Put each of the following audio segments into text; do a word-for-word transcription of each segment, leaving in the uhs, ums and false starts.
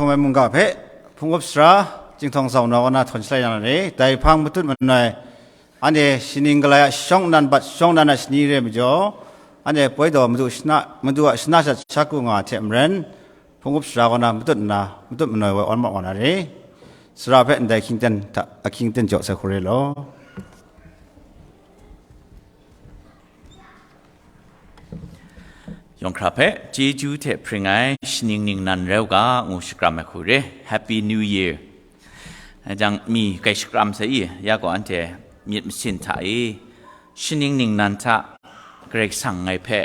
Hpung ai mungga hpe, hpung up sara, Chyinghtaung Zau na kaw na htawn shalai yang na re, dai hpang matut manoi, anhte shaning galai a shawng nnan bat shawng nnan a shani re ai majaw, anhte poi daw madu shana, madu a shana shat sha ku nga hte maren, hpung up sara kaw na matut nna, matut manoi woi awn mat wa na re, sara hpe ndai hkying ten hta, ahkying ten jaw sai hku re law. Yawng hkra hpe chyeju hte hpring ai shaning ningnan rai u ga, ngu shakram ai hku re. Happy New Year. Jang mi kai shakram sai i, ya gaw anhte myit masin hta i, shaning ningnan hta Karai Kasang ngai hpe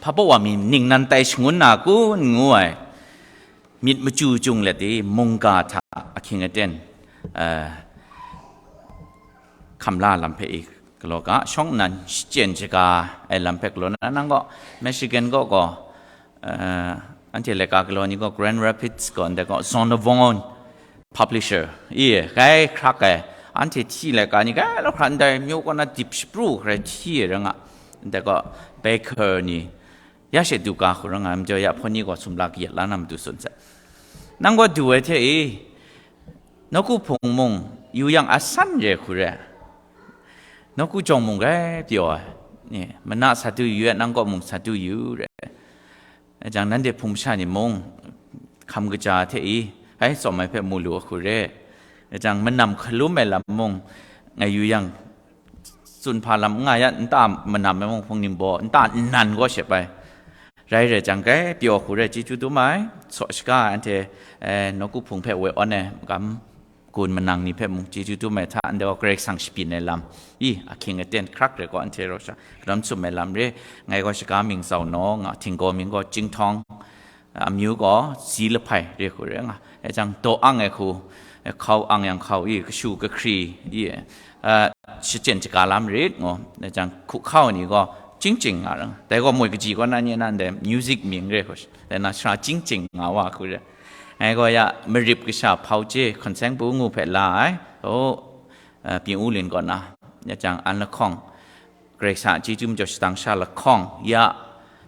hpa baw wa mi ningnan tai shangun na kun ngu ai myit machyu chyung let i, mungga hta ahkying aten, eh, hkam la lam hpe i galaw ga, shawng nnan shachyen shaga ai lam hpe galaw na, nang gaw Michigan gaw gaw, eh, anhte laika galaw ni gaw Grand Rapids gaw ndai gaw Zondervan publisher i, kai hkrak ai, anhte hti laika ni kai law hkra ndai myu kaw na dip shapru hkrai hti ai rai nga, ndai gaw Baker ni, ya she du ga hku rai nga ai majaw, ya hpawt ni gaw sumla kayat la na matu tsun sai. Nang gaw du ai hte i, nawku hpung mung yu yang asan re hku re, nawku jawng mung grai pyaw ai, ni, mana sa du yu ai, nang kaw mung sa du yu re. Jang nanhte hpung masha ni mung hkam kaja hte i, ai tsawm ai hpe mu lu ai hku re. Jang manam hkalum ai lam mung ngai yu yang, tsun hpa lam n nga ya, nta manam ai mung hpung ning baw, nta nnan gaw she bai. Rai rai jang, grai pyaw hku re, chyeju dum ai, saw shaga ai anhte, eh, nawku hpung hpe woi awn ai magam, gun manang ni hpe mung chyeju dum ai hta, ndai gaw Karai Kasang shabyin ai lam, i, ahkying aten hkrak re gaw, anhte raw sha kadam sum ai lam re, ngai gaw shaga mying Zau Naw nga, htinggaw mying gaw Chyinghtaung, amyu gaw Zi Lahpai re hku re nga, e jang daw ang ai hku, e, hkau ang yang hkau i, kashu kahkri i, e, shachyen shaga lam rit ngu, e jang hku hkau ni gaw Chyingching nga ra nga. Dai gaw moi kaji kaw na nye na ndai music mying re hku, dai na sara Chyingching nga wa hku re. Ngai gaw ya marip kasha hpau je hkawn seng pu ngu hpe la ai, o, e, Pyin U Lin kaw na, ya jang an lahkawng, Karai Kasang a chyeju majaw shadang sha lahkawng, ya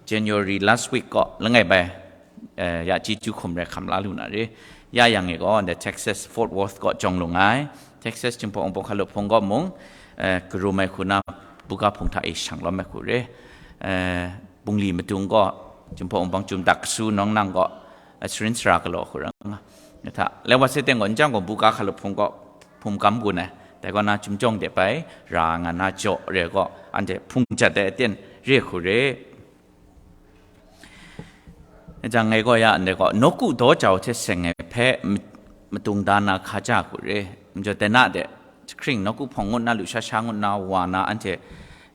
January last week gaw langai bai, eh, ya chyeju hkum rai hkam la lu na re. Ya yang e gaw, ndai Texas Fort Worth gaw jawng lung ai, Texas Jinghpaw Wunpawng Hkalup Hpung gaw mung, eh, karum ai hku na, buga hpung hta e shang lawm ai hku re. Eh, bungli madung gaw, Jinghpaw Wunpawng Chyum Dak Kasu nawng nang gaw, eh, sharin sara galaw hku ra nga. Hta, Laiwa Seteng gaw, n jang gaw, buga Hkalup Hpung gaw, hpung kam gun ai, dai kaw na Chyum Jawng de bai ra nga na jaw re gaw, anhte hpung jat ai aten re hku re. Jang ngai gaw ya ndai gaw, nawku daw jau hte seng ai hpe ma-, madung da na hka ja hku re. Majaw dai na de, jahkring nawku hpawng ngut na, lusha sha ngut na, wa na, anhte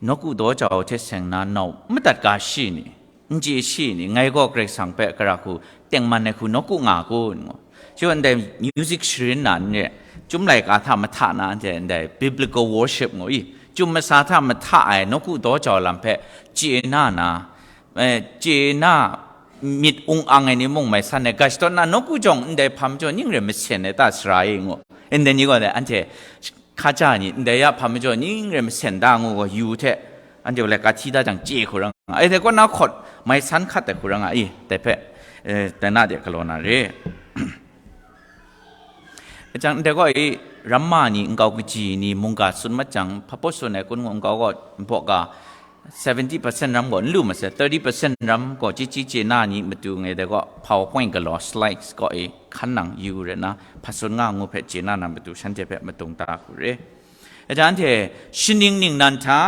nawku daw jau hte seng na nau madat ga shi ni? N chye shi ni, ngai gaw Karai Kasang hpe gara hku tengman ai hku nawku nga kun ngu. Shi gaw ndai music sharin na n re, Chyum laika hta mahta na anhte ndai biblical worship ngu i, Chyum masa hta mahta ai nawku daw jau lam hpe chye na na, eh, chye na myit ung ang ai ni mung mai san ai, ga shadawn na nawku jawng ndai hpa majaw ning re masen ai ta sara i ngu. Ndai ni gaw dai anhte hka ja ni, ndai ya hpa majaw ning re masen da ngu gaw yu hte, anhte gaw laika hti da jang chye hku ra nga ai, dai kaw na hkawt mai san hkat ai hku ra nga i, dai hpe, eh, dai na de galaw na re. Jang ndai gaw i, ramma ni, nkau kaji ni, mungga tsun mat jang, hpa baw tsun ai kun ngu nkau gaw, nbaw ga, seventy percent ram gaw n lu masai, thirty percent ram gaw chyeju chye na ni matu ngai dai gaw, PowerPoint galaw slides gaw i hkan nang yu re na, hpa tsun nga ngu hpe chye na na matu shanhte hpe madung da hku re. Aja anhte shaning ningnan hta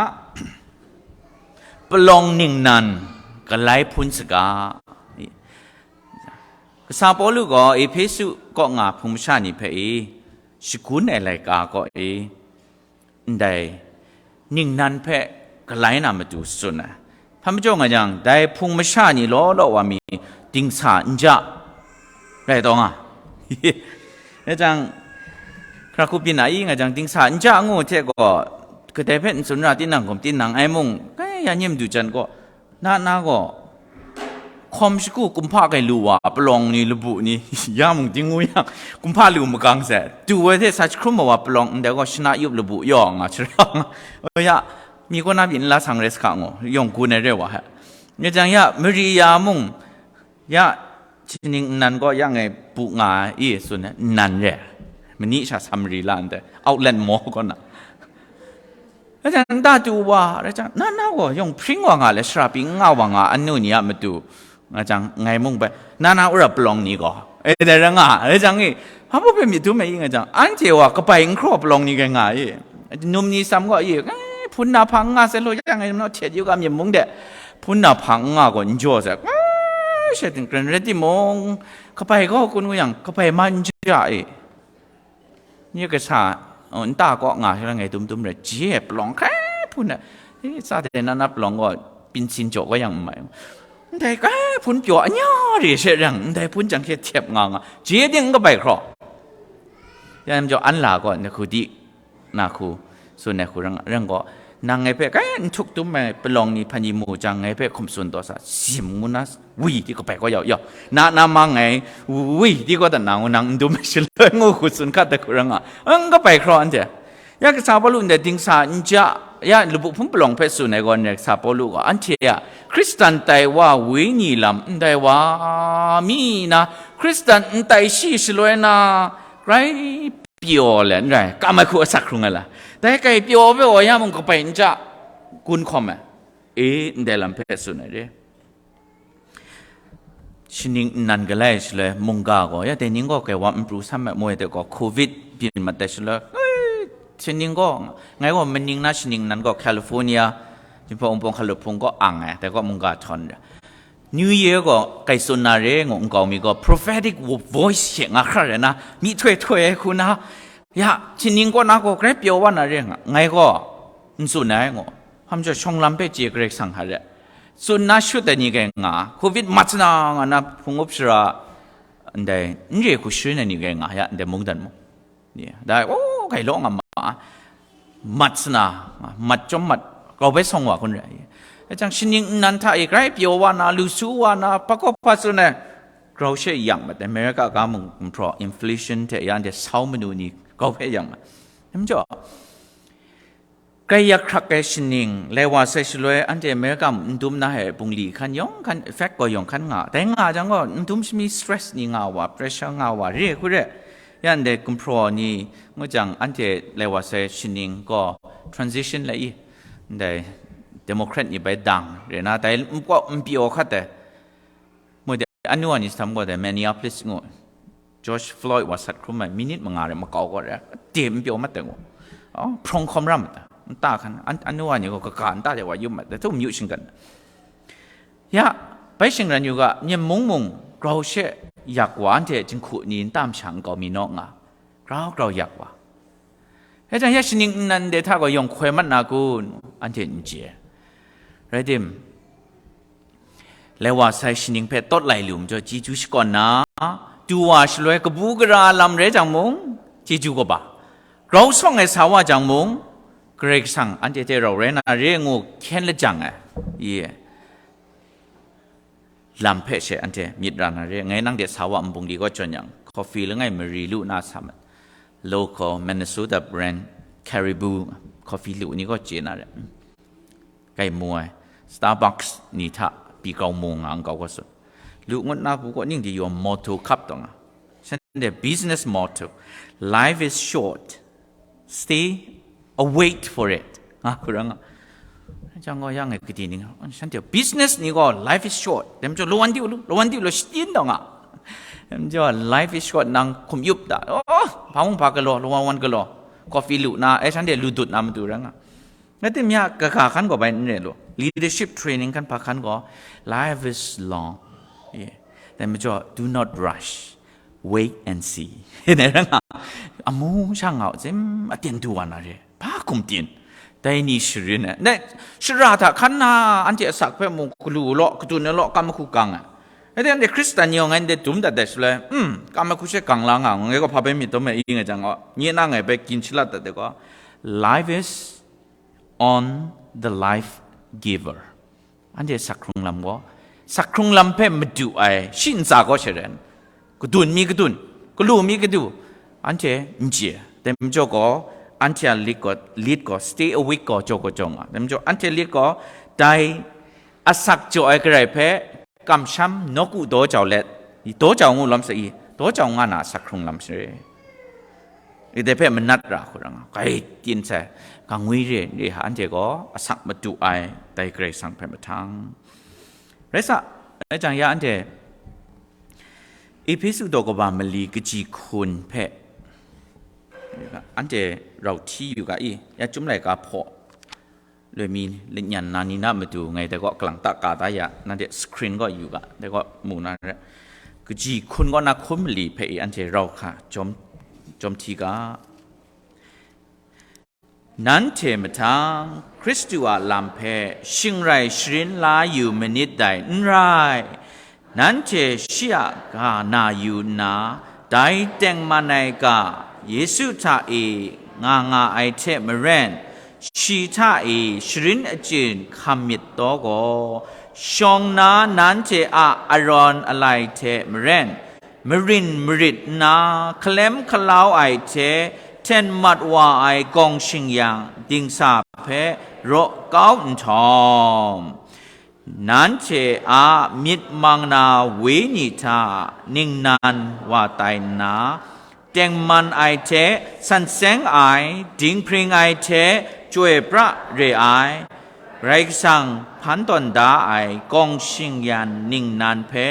palawng ningnan galai hpun saga. Kasa Pawlu gaw Ehpesu kaw nga hpung masha ni hpe i, shagun ai laika kaw i, ndai ningnan hpe galai na matu tsun ai. Hpa majaw nga jang, dai hpung masha ni law law wa mi dingsa n ja rai taw nga. Nga jang, hkra hku byin a i nga jang, dingsa n ja ngu hte gaw, kadai hpe n tsun ra tinang hkum tinang ai mung, kai ya nyim du jan gaw, na na gaw, hkawm shagu kumhpa gai lu wa, palawng ni, labu ni, ya mung ding ngu yang, kumhpa lu magang sai, du ai hte sa jahkrum ai wa palawng ndai gaw, shana yup labu yaw nga sha ra nga, ya, mi kaw na pyi n la sang rai sa hka ngu, yawng gun ai re wa he. Nga jang ya, mari ya mung, ya, Shaning nnan gaw ya ngai bu nga i tsun ai, nnan re, mani sha Samari la ndai, outlet mall kaw na. Rai jang, nta tu wa, rai jang, na na gaw yawng hpring wa nga le, shara pyi n nga wa nga, anu ni a matu, nga jang, ngai mung bai, na na ura palawng ni gaw, e, dai rai nga, rai jang e, hpa baw hpe myit dum ai i, nga jang, anhte wa kabai n hkraw palawng ni gai nga i, num ni sam gaw i, e, hpun na hpa n nga sai law, ya ngai naw htet yu ga, myit mung de, hpun na hpa n nga gaw n jaw sai, e, she ting kren rai timung, kabai gaw kun ngu yang, kabai ma n ja e. Nye kasa, oh, nta kaw nga sha la ngai dum dum rai, je palawng hkrai hpun ai, e, tsa de na na palawng gaw, pinsin jaw kau yang n mai. Ndai hkrai hpun pyaw anya re she rang, ndai hpun jang she htep nga nga, je ting n kabai hkraw. Yan majaw an la gaw, na hku di, na hku, tsun ai hku rang, rang gaw, nang ngai hpe kai n htuk dum ai palawng ni hpan yi mu jang, ngai hpe hkum tsun taw sa, sim ngu na, wi di kabai kau yau, yau, na, na ma ngai, wi di kau dat na ngu nang n dum ai shaloi ngu hku tsun hkat ai hku rang nga, n kabai hkraw anhte. Ya kasa Pawlu ndai dingsa n ja, ya labu hpung palawng hpe tsun ai gaw, ndai kasa Pawlu gaw, anhte a Hkristan tai wa wenyi lam ndai wa mi na, Hkristan n tai shi shaloi na, grai pyaw le n rai, kam ai hku asak hkrung ai la, dai kai pyaw pyaw ya mung kabai n ja, gun hkawm ai, e, ndai lam hpe tsun ai re. Shaning nnan galai shaloi mungga gaw, ya dai ning gaw kai wa n pru sam ai moi de gaw, covid byin mat ai shaloi, e, shaning gaw, ngai gaw maning na shaning nnan gaw California, Jinghpaw Wunpawng hkalup hpung gaw ang ai, dai gaw mungga htawn re. New Year gaw kai tsun na re ngu nkau mi gaw prophetic voice she nga hkra rai na, myihtoi htoi ai hku na, ya, shaning kaw na gaw grai pyaw wa na re nga, ngai gaw n tsun ai ngu, hpa majaw shawng lam hpe chye Karai Kasang hta re, tsun na shut ai ni gai nga, covid mat sa na nga na hpung up shara, ndai n re hku sharin ai ni gai nga, ya, ndai mungdan mung. Ni, dai, o, kai law nga ma, mat sa na, mat chyawm mat, grau bai sawng wa kun rai. Dai jang, shaning nnan hta e grai pyaw wa na, lu su wa na, hpa kaw hpa tsun ai, grau she yang mat ai, America ga mung gumhpraw inflation hte ya anhte sau manu ni grau hpe yang mat. Dai majaw, grai yak hkrak ai shaning lai wa sai shaloi, anhte America mung n dum na ai bungli hkan yawng hkan, effect gaw yawng hkan nga. Dai nga jang gaw, n dum shami stress ni nga wa, pressure nga wa, re hku re. Ya ndai gumhpraw ni ngu jang, anhte lai wa sai shaning gaw transition lai i, ndai Democrat ni bai dang re na, dai n pyaw, n pyaw hkat ai. Moi de, anu wa ni sahtam gaw dai Minneapolis ngu, George Floyd wa sat hkrum ai, minit manga re makau gaw re, te n pyaw mat ai ngu. Oh, hprawng hkawm ra mat ai, nta hkan, an-, anu wa ni gaw kaga nta de wa yup mat ai, htum yu shinggan. Ya, bai shingran yu ga, Myen mung mung, grau she yak wa, anhte jinghku ni nta masha nkau mi naw nga, grau grau yak wa. Dai jang, ya shaning nnan de hta gaw yawng hkoi mat na kun, anhte n chye. Rai tim, lai wa sai shaning hpe tawt lai lu majaw, chyeju shakawn na, du wa shaloi kabu gara lam rai jang mung, chyeju kaba, grau sawng ai sa wa jang mung, Karai Kasang anhte hte rau rai na re ngu hkyen lajang ai, ye, lam hpe she anhte myit ra na re. Ngai nang de sa wa nbung li kaw jawn yang, coffee langai mari lu na sa mat. Local Minnesota brand Caribou coffee lu ni gaw chye na re. Kai mu ai, Starbucks ni hta pyi grau mu nga nkau gaw tsun. Lu ngut na bu gaw ning di yaw motto cup taw nga. Shanhte business motto, "Life is short, stay awake for it," nga hku ra nga. Jang gaw, yang e kadi ning, shanhte business ni gaw, "Life is short," dai majaw, lawan di u lu, lawan di u lu, shatin taw nga. Dai majaw, "Life is short," nang hkum yup ta, oh, hpa mung hpa galaw, lawan wan galaw, coffee lu na, eh, shanhte lu dut na matu ra nga. Rai timung, kaga hkan gaw bai n re lu. Leadership training hkan hpa hkan gaw, "Life is long." Yeah. Dai majaw, "Do not rush. Wait and see." Dai rai nga, amu sha nga u, zim aten du wa na re. Hpa hkum tin? Dai ni sharin ai. Dai shara hta hkan na, anhte asak hpe mung galu law, kadun ai law, kam mahku kang ai. Rai timung, Hkristan yawng ngai ndai dum dat dai shaloi, hmm, kam mahku she kang la nga, ngai gaw hpa bai myit dum ai i nga jang gaw, nye na ngai bai gin shalat dat ai gaw, "Life is on the life giver." Anhte sak hkrung lam gaw, sak hkrung lam hpe madu ai shi ntsa gaw sharen, kadun mi kadun, galu mi gadu, anhte n chye. Dai majaw gaw, anhte a lit gaw, lit gaw, stay awake gaw, jaw gaw jaw nga. Dai majaw, anhte lit gaw, dai asak jaw ai Karai hpe kamsham nawku daw jau let, Daw jau ngu lawm sa i, daw jau nga na asak hkrung lam sare. Ide hpe manat ra hku ra nga, grai tyin sai, gangwi re re ha, anhte gaw asak madu ai, dai Karai Kasang hpe mahtang. Rai sa, rai jang ya anhte Ehpesu daw kaba mali kaji hkun hpe anhte rau hti yu ga i, ya Chyum laika hpaw loi mi lanyan na ni na matu ngai dai gaw kalang ta ka da ya, nanhte screen gaw yu ga, dai gaw mu na re. Kaji hkun gaw na hkun mali hpe i anhte rau hka jawm, jawm hti ga. Nanhte mahtang Hkristu a lam hpe shingrai sharin la yu manit dai n rai. Nanhte shi a ga na yu nna, dai tengman ai ga, Yesu hta e nga nga ai hte maren, shi hta e sharin achyin hkam myit taw gaw, shawng na nanhte a arawn alai hte maren, marin marit nna hkalem hkalau ai hte hten mat wa ai gawng shingyang dingsa hpe raw kau nhtawm, nanhte a myit mang na wenyi hta ningnan wa tai nna, tengman ai hte san seng ai, dinghpring ai hte chyoi pra re ai, Karai Kasang hpan tawn da ai gawng shingyan ningnan hpe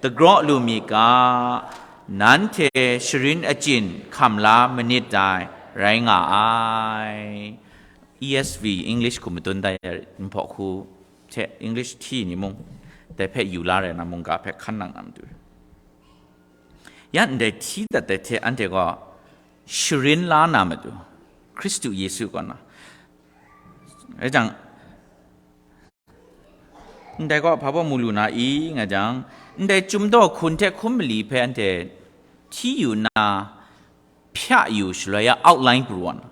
dagraw lu mi ga, nanhte sharin achyin hkam la manit dai rai nga ai. E S V, English hku madun dai nhpaw hku hte English hti ni mung, dai hpe yu la rai na mungga hpe hkan nang na matu. Ya ndai hti dat ai hte anhte gaw sharin la na matu, Hkristu Yesu kaw na. Rai jang, ndai gaw hpa baw mu lu na i, nga jang, ndai Chyum daw hkun hte hkun mali hpe anhte hti yu nna, hpya yu shaloi ya outline pru wa na.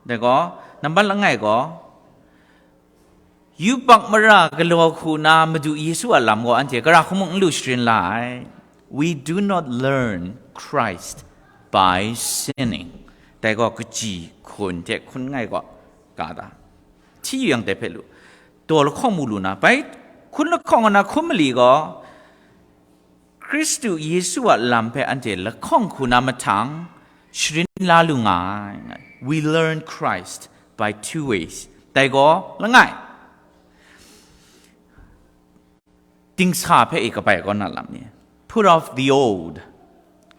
Dai gaw, nambat langai gaw, yubak mara galaw hku na Madu Yesu a lam gaw anhte gara hku mung n lu sharin la ai. We do not learn Christ by sinning. Dai gaw kaji hkun hte hkun ngai gaw ga da. Hti yu yang dai hpe lu. Daw lahkawng mu lu na, bai hkun lahkawng na hkun mali gaw, Hkristu Yesu a lam hpe anhte lahkawng hku na mahtang sharin la lu nga ai. We learn Christ by two ways. Dai gaw langai, dingsa hpe e kabai kaw na lam ni, put off the old,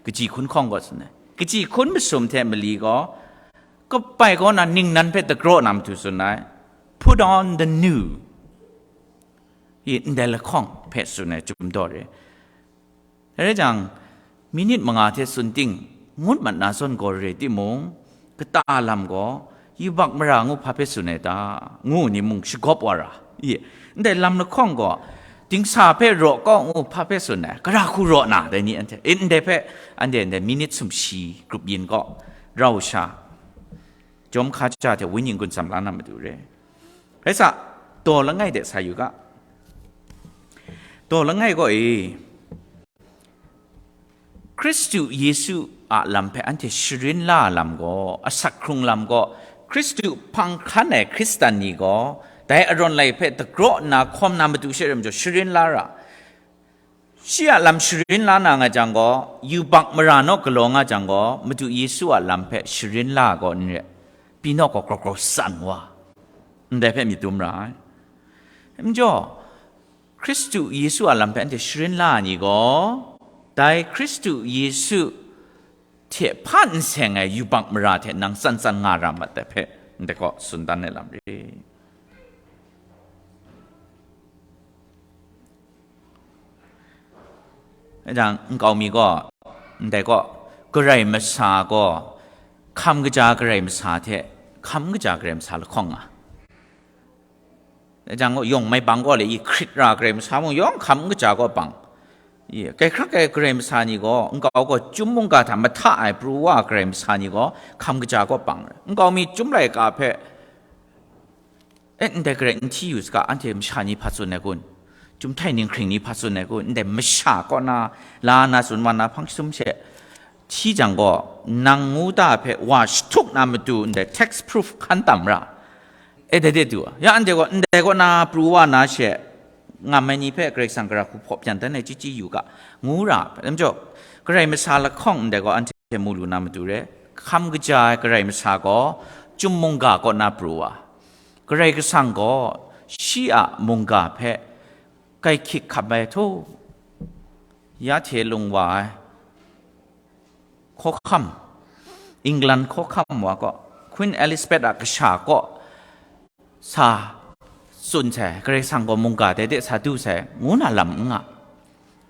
kaji hkun hkawng gaw tsun ai. Kaji hkun masum hte mali gaw kabai kaw na ningnan hpe dagraw na matu tsun ai. Put on the new. I ndai lahkawng hpe tsun ai Chyum daw re. Dai rai jang, minit manga hte tsun ting, ngut mat na zawn gaw re timung, kata lam gaw, yubak mara ngu hpa hpe tsun ai ta, ngu ni mung shagawp wa ra. I, ndai lam lahkawng gaw, dingsa hpe raw kau ngu hpa hpe tsun ai, gara hku raw na, dai ni anhte, e, ndai hpe, anhte ndai minit sumshi grup yin gaw, rau sha, jawm hka ja hte wenyi n-gun tsam la na matu re. Rai sa, daw langai de sa yu ga. Daw langai gaw e, Hkristu Yesu a lam hpe anhte sharin la lam gaw, asak hkrung lam gaw, Hkristu hpang hkan ai Hkristan ni gaw, dai arawn lai hpe dagraw nna hkawm na matu she rai majaw, sharin la ra. Shi a lam sharin la na nga jang gaw, yubak mara naw galaw nga jang gaw, Madu Yesu a lam hpe sharin la gaw n re, pyi naw gaw grau grau san wa, ndai hpe myit dum ra ai. Majaw, Hkristu Yesu a lam hpe anhte sharin la ai ni gaw, dai Hkristu Yesu hte hpa n seng ai yubak mara hte nang tsan tsan nga ra mat ai hpe, ndai gaw tsun dan ai lam re. Dai jang, nkau mi gaw, ndai gaw, Karai Masa gaw, hkam kaja Karai Masa hte, hkam kaja Karai Masa lahkawng nga. Dai jang gaw, yawng mai bang gaw le, i hkrit ra Karai Masa mung yawng hkam kaja gaw bang. I, kai hkrak ai Karai Masa ni gaw, nkau gaw, Chyum mungga hta mahta ai pru wa Karai Masa ni gaw, hkam kaja gaw bang. Nkau mi Chyum laika hpe, E, ndai garai n hti yu saga, anhte masha ni hpa tsun ai kun? Chyum htai ninghkring ni hpa tsun ai kun? Ndai masha kaw na la na tsun wa na hpang sum she hti jang gaw, nang ngu ta hpe wa shahtuk na matu ndai text proof hkan tam ra. E, dai de du, ya anhte gaw ndai kaw na pru wa na she, ngam ai ni hpe Karai Kasang gara hku hpaw byan dan ai chyeju yu ga, ngu ra ai majaw, Karai Masa lahkawng ndai gaw anhte mu lu na matu re, hkam kaja ai Karai Masa gaw chyum mungga kaw na pru wa, Karai Kasang gaw shi a mungga hpe kai hkyik hkap ai htu, ya hte lung wa ai hkawhkam, England hkawhkam wa kaw, Queen Elizabeth a kasha kaw sa tsun sai, Karai Kasang gaw mungga dai de sa du sai, ngu na lam n nga.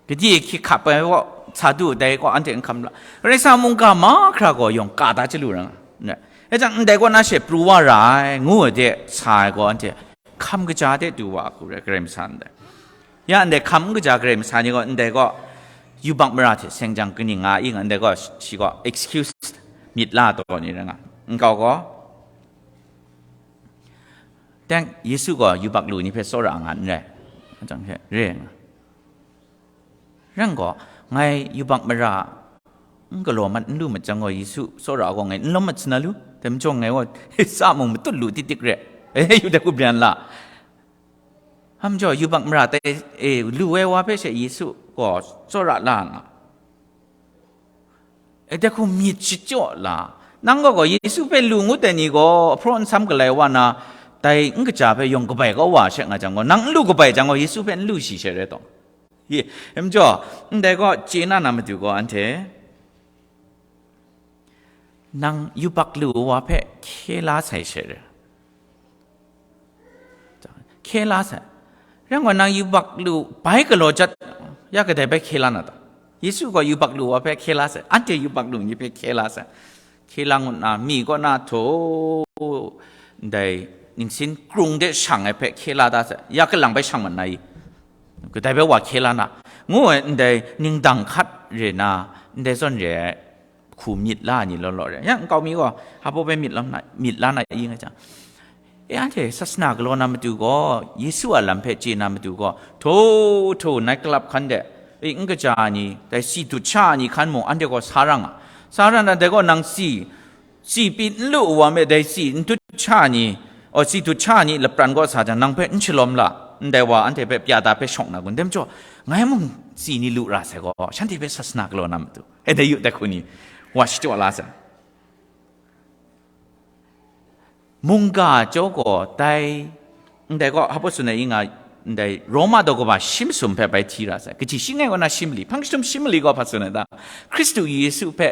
Gade hkyik hkap ai kaw sa du dai kaw anhte n hkam la. Karai Kasang mungga mahkra gaw yawng ka da chyalu ra nga. E jang, ndai kaw na she pru wa ra ai, ngu ai de sa ai gaw anhte hkam kaja de du wa hku rai, Karai Masa ndai. Ya ndai hkam n kaja Karai Masa ni gaw ndai gaw yubak mara hte seng jang kaning nga i nga, ndai gaw shi gaw excuse myit la taw ni rai nga. Nkau gaw, teng Yesu gaw yubak lu ni hpe tsawra nga n rai. Jang hte re nga. Rai gaw, ngai yubak mara n galaw mat n lu mat jang gaw, Yesu tsawra gaw ngai n lawm mat sa na lu? Dai majaw ngai gaw sa mung matut lu tik tik re. E, yu dai hku byan la. Ham jaw, yubak mara tai e lu ai wa hpe she Yesu gaw tsawra la nga. E, dai hku myit shachyaw la. Nang gaw gaw Yesu hpe lu ngut ai ni gaw, hpraw nsam galai wa na, dai n kaja hpe yawng kabai kau wa she nga jang gaw, nang n lu kabai jang gaw, Yesu hpe n lu shi she rai taw. Ye, em jaw, ndai gaw chye na na matu gaw anhte, nang yubak lu wa hpe hkye la sai she re. Hkye la sai. Rai ngai nang yubak lu bai galaw jat, ya kadai bai hkye la na ta? Yesu gaw yubak lu wa hpe hkye la sai. Anhte yubak lu ni hpe hkye la sai. Hkye la ngut na, mi kaw na htaw, ndai ningsin krung de shang ai hpe hkye la da sai. Ya kalang bai shang mat na i? Kadai bai wa hkye la na? Ngu ai ndai ningdang hkat re na, ndai zawn re ai hku myit la ai ni law law re. Ya nkau mi gaw, hpa baw bai myit la na, myit la na i nga jang, e, anhte sasana galaw na matu gaw, Yesu a lam hpe chye na matu gaw, htaw htaw nai club hkan de, e, n kaja ai ni, dai si dut sha ai ni hkan mung anhte gaw sa ra nga. Sa ra na, dai gaw nang si, si pyi n lu wa me, dai si n dut sha ai ni, aw, si dut sha ai ni lapran kaw sa jang, nang hpe n shalawm la, ndai wa anhte hpe pya da hpe shawng na kun? Dai majaw, ngai mung si ni lu ra sai gaw, shanhte hpe sasana galaw na matu, e, dai yu dai hku ni wa shachyaw la sai. Mungga chyawm gaw dai, ndai gaw hpa baw tsun ai i nga, ndai Roma daw kaba shi masum hpe bai hti ra sai. Kaji shi ngai kaw na shi mali, hpang jahtum shi mali gaw hpa tsun ai ta? Hkristu Yesu hpe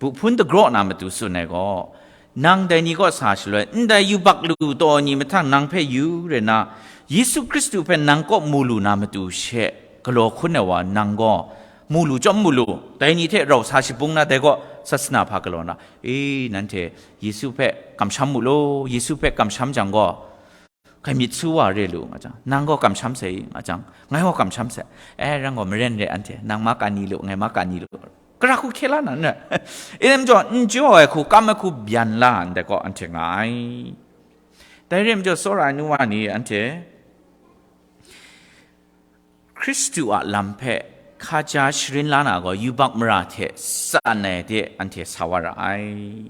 bu hpun dagraw na matu tsun ai gaw, nang dai ni kaw sa shaloi, ndai yubak lu taw ni mahtang nang hpe yu re na, Yesu Hkristu hpe nang kaw mu lu na matu she galaw hkun ai wa nang gaw, mu lu chyawm mu lu, dai ni hte rau sa shabung na, dai gaw sasana hpa galaw na? E, nanhte Yesu hpe kamsham mu law, Yesu hpe kamsham jang gaw, hkai myit su wa re lu nga jang, nang gaw kamsham sai nga jang, ngai gaw kamsham sai. E, rai gaw maren re anhte, nang ma kan ni lu, ngai ma kan ni lu. Gara hku hkye la na n rai. E, rai majaw, n jaw ai hku, kam ai hku byan la ndai gaw anhte nga ai. Dai re majaw, tsawra ai nu wa ni anhte, Hkristu a lam hpe hkaja sharin la na gaw, yubak mara hte tsan ai de anhte sa wa ra ai.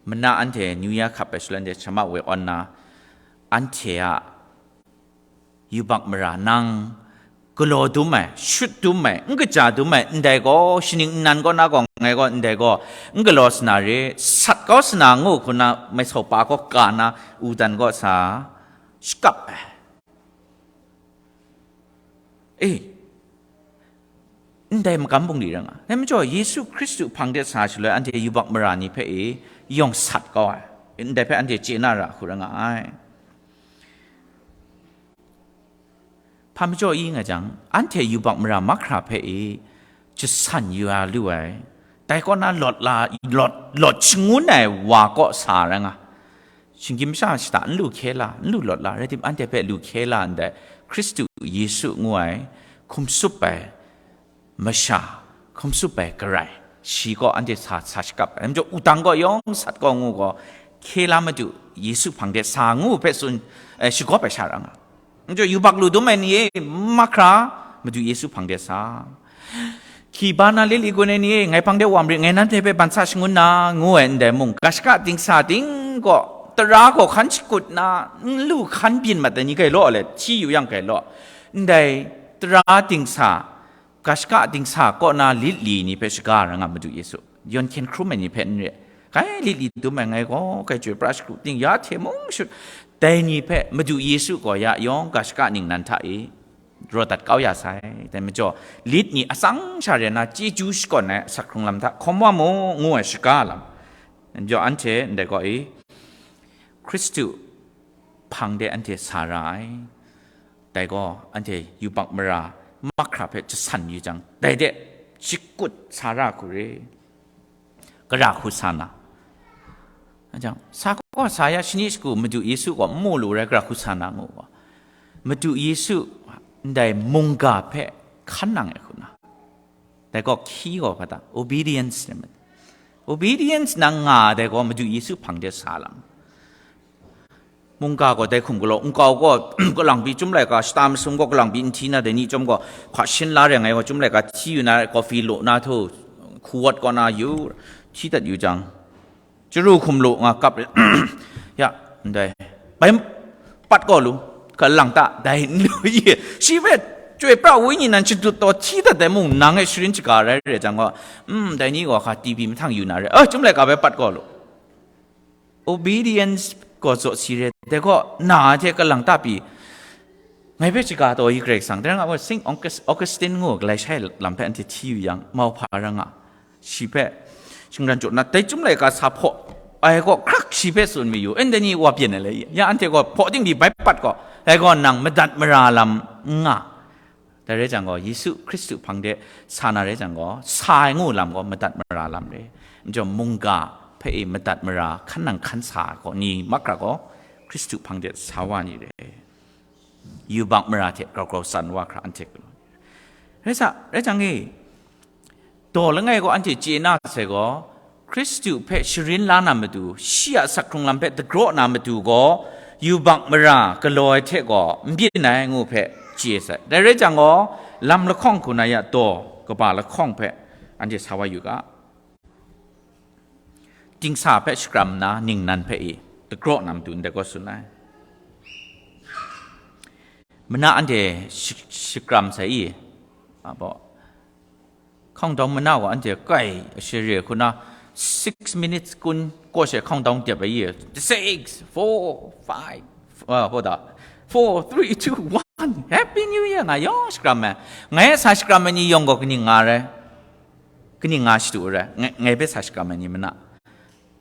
Mana anhte New Year hkap ai shaloi, anhte shama woi awn na, anhte a yubak mara nang galaw dum ai, shut dum ai, n kaja dum ai, ndai gaw, shaning nnan kaw na gaw, ngai gaw, ndai gaw, n galaw sa na re, sat kau sa na ngu hku na, mai sau pa gaw ka na, u dan gaw sa shakap ai. E, ndai makam bungli rai nga. Dai majaw, Yesu Hkristu hpang de sa shaloi, anhte yubak mara ni hpe e yawng sat kau ai. Ndai hpe anhte chye na ra hku rai nga ai. Hpa majaw i nga jang, anhte yubak mara mahkra hpe e jasan yu ya lu ai. Dai kaw na lawt la, lawt, lawt shangun ai wa kaw sa rai nga. Shinggyim masha shata n lu hkye la, n lu lawt la, rai tim, anhte hpe lu hkye la ndai, Hkristu Yesu ngu ai, hkum tsup ai masha, hkum tsup ai Karai, shi gaw anhte sa, sa shakap ai. Majaw, wudang gaw yawng sat gaw ngu gaw, hkye la Madu Yesu hpang de sa ngu hpe tsun, eh, shagawp ai sha ra nga. Majaw, yubak lu dum ai ni e, mahkra, Madu Yesu hpang de sa. Hki ba na, lili gun ai ni e, ngai hpang de wa marit, ngai nanhte hpe ban sa shangun na, ngu ai ndai mung, ga shaka dingsa ting gaw, tara gaw hkan shakut na, n lu hkan byin mat ai ni grai law let, hti yu yang grai law. Ndai tara dingsa, ga shaka dingsa kaw na lit li ni hpe shaga ra nga Madu Yesu. Yawn hkyen hkrum ai ni hpe n re. Kai lit li dum ai ngai gaw, kai chyoi pra shakru ting ya hte mung shut, dai ni hpe Madu Yesu gaw ya yawng ga shaka ningnan hta e raw dat kau ya sai. Dai majaw, lit ni atsang sha re na chyeju shakawn ai asak hkrung lam hta hkawm wa mu, ngu ai shaga lam. Majaw anhte ndai gaw i, Hkristu hpang de anhte sa ra ai. Dai gaw anhte yubak mara mahkra hpe jasan yu jang, dai de shakut sa ra hku re. Gara hku sa na. Anhte sa gaw sa ya, shani shagu Madu Yesu gaw n mu lu rai, gara hku sa na ngu gaw. Madu Yesu ndai mungga hpe hkan nang ai hku na. Dai gaw hkyi gaw hpa ta? Obedience ni ma. Obedience nang nga ai dai gaw Madu Yesu hpang de sa lam. Mungga gaw dai hkum galaw, nkau gaw kalang pyi chyum laika, shata masum gaw kalang pyi n hti na, dai ni chyawm gaw hka shin la re ngai gaw, chyum laika hti yu na, coffee law na htu, hku wat kaw na yu, hti dat yu jang, chyaru hkum law nga kap re, ya, ndai, bai, pat gaw lu, kalang ta, dai n lu ye, shi hpe chyoi pra wenyi nan shadut taw hti dat dai mung, nang e sharin shaga rai re jang gaw, mm, dai ni gaw hka T V mahtang yu na re, a, chyum laika bai pat gaw lu. Obedience gaw zaw si re, dai gaw na hte kalang ta pyi, ngai hpe shaga taw i Karai Kasang, dai rai nga, Saint August-, Augustine ngu galai shai lam hpe anhte hti yu yang, mau hpa ra nga, shi hpe shingran jaw na, dai chyum laika sa hpaw ai gaw hkrak shi hpe tsun mayu, ndai ni wa byin ai le, ya anhte gaw hpaw ting di bai pat gaw, dai gaw nang madat mara lam n nga. Dai rai jang gaw, Yesu Hkristu hpang de sa na rai jang gaw, sa ai ngu lam gaw madat mara lam re. Majaw mungga hpe e madat mara hkan nang hkan sa ai gaw, ni mahkra gaw Hkristu hpang de sa wa ni re. Yubak mara hte grau grau tsan wa hkra anhte galaw. Rai sa, rai jang e, daw langai gaw anhte chye na sai gaw, Hkristu hpe sharin la na matu, shi a asak hkrung lam hpe dagraw na matu gaw, yubak mara galaw ai hte gaw n byin ai ngu hpe chye sai. Dai rai jang gaw, lam lahkawng hku na ya daw kaba lahkawng hpe anhte sa wa yu ga. Dingsa hpe shakram nna ningnan hpe i dagraw na matu ndai gaw tsun ai. Mana anhte sh-, shakram sai i, a baw, hkawng dawng mana gaw anhte kai share hku na, six minutes kun kaw she hkawng dawng dep ai i, six, four, five, uh, what the, four, three, two, one, Happy New Year nga yawng shakram ai. Ngai sa shakram ai ni yawng gaw kaning nga rai? Kaning nga shadu rai? Ngai, ngai hpe sa shakram ai ni mana?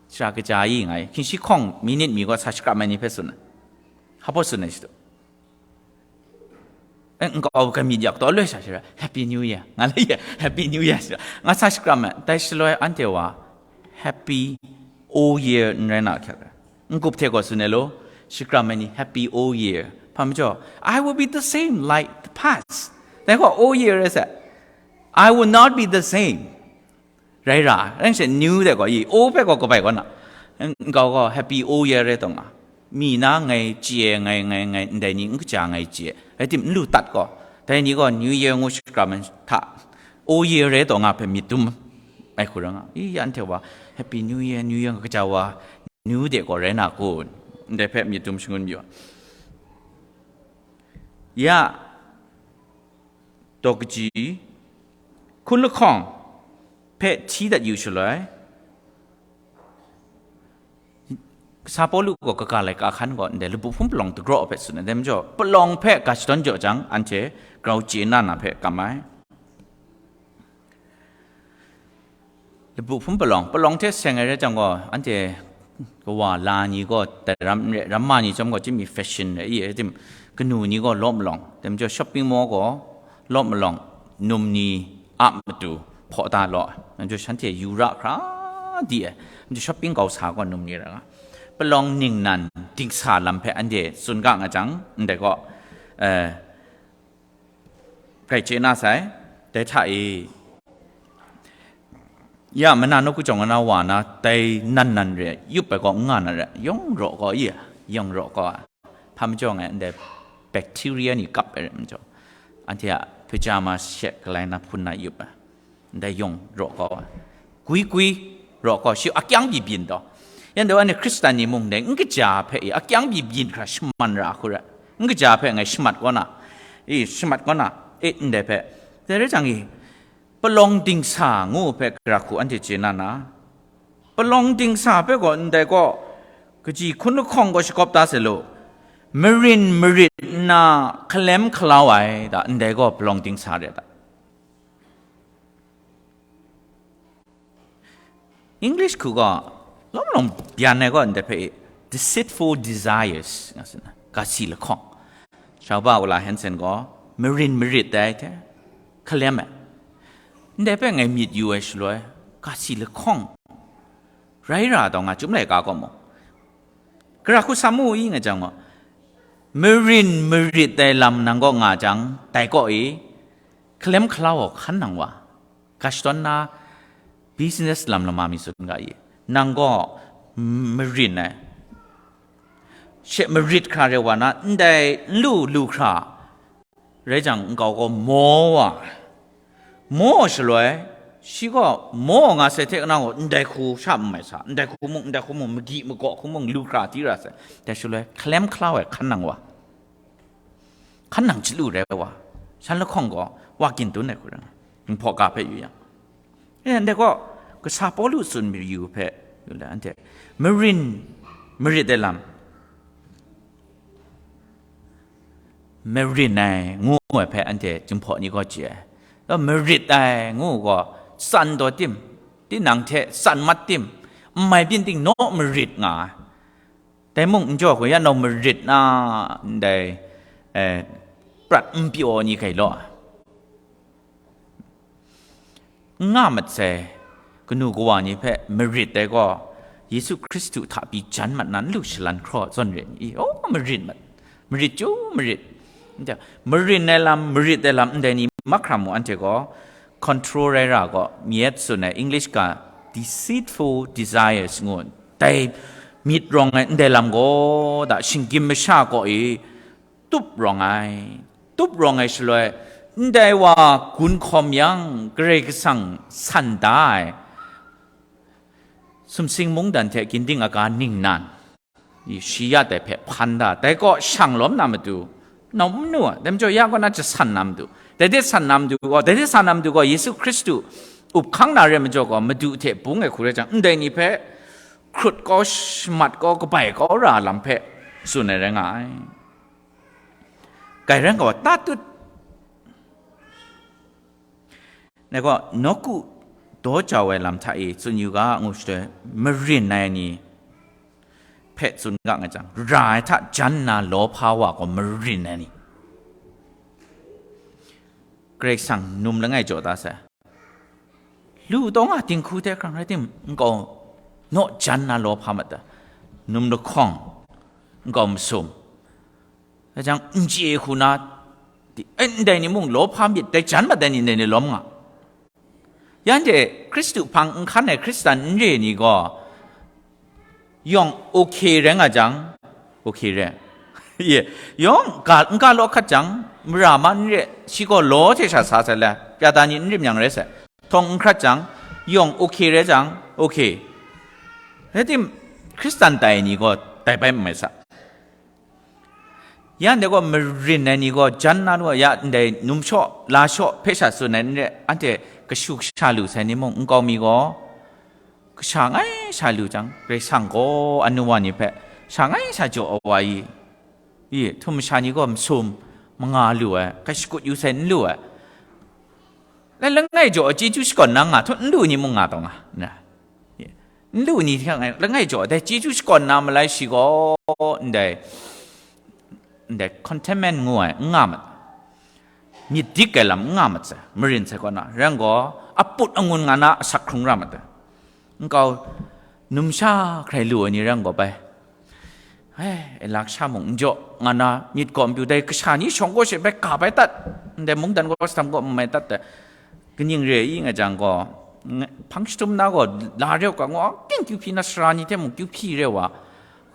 Shara kaja i ngai, hkying shi hkawng minit mi gaw sa shakram ai ni hpe tsun ai. Hpa baw tsun ai shadu? Eh, nkau ga myit yak taw loi sha shara, Happy New Year, nga lai ye, Happy New Year sha. Nga sa shakram ai, dai shaloi anhte wa, Happy Old Year n rai na hkyak ai. N-gup hte gaw tsun ai law, shakram ai ni, Happy Old Year. Hpa majaw, I will be the same like the past. Dai gaw, Old Year rai sai. I will not be the same. Rai ra, rai she, new de gaw, i, o hpe gaw kabai gaw na. Nkau gaw, Happy Old Year rai taw nga. Mi na ngai chye, ngai, ngai, ngai, ndai ni n kaja ngai chye. Rai tim, n lu tat gaw, dai ni gaw New Year ngu shakram ai hta, Old Year rai taw nga hpe myit dum ai hku ra nga. I, ya anhte wa, Happy New Year, New Year nga kaja wa, new de gaw rai na kun? Ndai hpe myit dum shangun mayu. Ya, daw kaji, hkun lahkawng hpe hti dat yu shaloi, Sa Pawlu gaw kaga laika hkan gaw ndai labu hpung palawng dagraw hpe tsun ai, dai majaw, palawng hpe ga shadawn jaw jang, anhte grau chye na na hpe kam ai. Labu hpung palawng, palawng hte seng ai rai jang gaw, anhte kawa la ni gaw, dai ram n re, ramma ni chyawm gaw, chyinmi fashion rai i, tim, kanu ni gaw law malawng, dai majaw shopping mall gaw law malawng, num ni a matu hpaw da law, dai majaw shanhte yu ra hkra di ai, dai majaw shopping kau sa gaw num ni ra nga. Palawng ningnan dingsa lam hpe anhte tsun ga nga jang, ndai gaw, eh, Kai chye na sai, dai hta e, ya mana nawku jawng na wa na, dai nan nan re, yup ai gaw n nga na re, yawng raw gaw i, yawng raw gaw a, hpa majaw ngai ndai bacteria ni kap ai re majaw, anhte a pyjama she galai na hpun na yup ai, ndai yawng raw gaw a, gwi gwi raw gaw, shi akyang byin byin taw, Yan dai wa ni Hkristan ni mung dai n kaja hpe i, akyang byin byin hkra shaman ra hku rai. N kaja hpe ngai shamat kaw na, i, shamat kaw na, e, ndai hpe. Dai rai jang i, palawng dingsa ngu hpe gara hku anhte chye na na, palawng dingsa hpe gaw ndai gaw, kaji hkun lahkawng gaw shakawp da sai law, marin marit nna hkalem hkalau ai da, ndai gaw palawng dingsa re da. English hku gaw, lawm lawm byan ai gaw ndai hpe, deceitful desires, nga tsun ai, kasi lahkawng. Shauba wala Hansen gaw, marin marit dai hte, hkalem ai. Ndai hpe ngai myit yu ai shaloi, kasi lahkawng, rai ra taw nga, Chyum laika kaw mung, gara hku sam mu i nga jang gaw, marin marit dai lam nang kaw nga jang, dai kaw i, hkalem hkalau ai hkan nang wa, ga shadawn na, business lam lama mi tsun ga i, nang gaw marin ai, she marit hkra re wa na, ndai n lu lu hkra rai jang, nkau gaw maw wa, maw shaloi, shi gaw maw nga sai hte kanang gaw, ndai hku sha n mai sa, ndai hku mung, ndai hku mung, magyi magaw hku mung, lu hkra di ra sai, dai shaloi, hkalem hkalau ai hkan nang wa, hkan nang chyalu rai wa, shan lahkawng gaw, wa gyin dun ai hku rai nga, Jinghpaw ga hpe yu yang. E, ndai gaw, kasa Pawlu tsun mayu hpe, yu le, anhte, marin, marit ai lam, marin ai ngu ai hpe anhte Jinghpaw ni gaw chye ai. Marit ai ngu gaw, tsan taw tim, tinang hte tsan mat tim, n mai byin ting naw marit nga ai. Dai mung n jaw hku, ya nau marit na, ndai, eh, prat n pyaw ni hkai law ai. N nga mat sai, kanu kawa ni hpe marit ai gaw, Yesu Hkristu hta pyi jan mat na, n lu shalan hkraw zawn re ni? I, oh, marit mat, marit chyu marit. Marin ai lam, marit ai lam, ndai ni mahkra mu anhte gaw, control rai ra gaw, myit tsun ai English ga deceitful desires ngu, dai myit rawng ai ndai lam gaw, da shinggyim masha gaw i, tup rawng ai, tup rawng ai shaloi, ndai wa gun hkawm yang, Karai Kasang san da ai, sumsing mungdan hte ginding aga ningnan, i, shi ya dai hpe hpan da, dai kaw shang lawm na matu, nawm n nu ai, dai majaw ya kaw na jasan na matu, dai de san na matu gaw, dai de san na matu gaw, Yesu Hkristu up hkang na re majaw gaw, madu hte bung ai hku rai jang, ndai ni hpe hkrut kau, shamat kau, kabai kau ra lam hpe tsun ai rai nga ai. Kai rai gaw, tatut, ngai gaw, nawku daw jau ai lam hta e tsun yu ga, ngu shaloi, marin ai ni hpe tsun ga nga jang, ra ai hta jan nna lawhpa wa gaw marin ai ni, Karai Kasang num langai jaw da sai. Lu taw nga dinghku hte hkrang rai tim, nkau naw jan na lawhpa mat da, num lahkawng, nkau masum, rai jang, n chye hku na, di, eh, ndai ni mung lawhpa myit dai jan mat ai ni, ndai ni lawm nga. Yan de Hkristu hpang n hkan ai Hkristan n re ni gaw, yawng okay rai nga jang, okay rai. Ye, yawng ga, n ga law hkat jang, mara ma n re, shi gaw law hte sha sa sai le, pyata ni n rim yang rai sai. Htawng n hkrat jang, yawng okay rai jang, okay. Rai tim, Hkristan tai ni gaw dai bai n mai sa. Yan de gaw marin ai ni gaw jan na lu, ya ndai num shaw, la shaw hpe sha tsun ai n re, anhte kashu kasha lu sai ni mung, nkau mi gaw, kasha ngai sha lu jang, Karai Kasang gaw anu wa ni hpe sha ngai sha jaw ai wa i, i, htum masha ni gaw masum manga lu ai, hkai shakut yu sai n lu ai. Lai langai jaw ai chyeju shakawn na nga htaw, n lu ni mung nga taw nga, na. I, n lu ni hte ngai langai jaw ai, dai chyeju shakawn na malai shi gaw, ndai, ndai contentment ngu ai, n nga mat. Myit dik ai lam n nga mat sai, marin sai kaw na, rai yang gaw, aput angun nga na asak hkrung ra mat ai. Nkau, numsha hkrai lu ai ni rai yang gaw bai, ai, ai lak sha mung n jaw, nga na, myit gaw n pyu, dai kasha ni shawng gaw she bai ga bai tat, ndai mungdan gaw stam gaw n mai tat ai. Kaning re i nga jang gaw, nga-, hpang shatum na gaw, la reu ga, ngu, king kyu hpyi na, sara ni hte mung kyu hpyi re wa,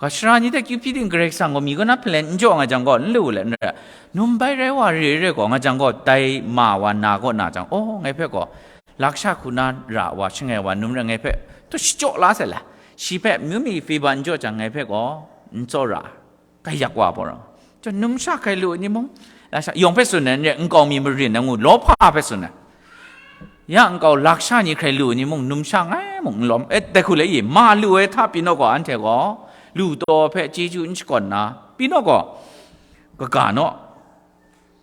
ga sara ni hte kyu hpyi ting Karai Kasang gaw mi kaw na hpalen n jaw nga jang gaw, n lu let n re, num bai rai wa re re gaw, nga jang gaw, dai ma wa na gaw na jang, oh, ngai hpe gaw, laksha hku na ra wa, shangai wa, num rai ngai hpe, tu shachyaw la sai la, Shi hpe myu mi fiba n jaw jang, ngai hpe gaw n tsawra, gaiyak wa bawra. Chyawm numsha hkrai lu ai ni mung, lasha yawng hpe tsun ai n rai, nkau mi marin ai ngu, lawhpa hpe tsun ai. Ya nkau laksha ni hkrai lu ai ni mung, numsha ngai mung n lawm. E, dai hku le i, ma lu ai hta pyi naw gaw, anhte gaw lu taw hpe chyeju n shakawn na, pyi naw gaw, kaga naw,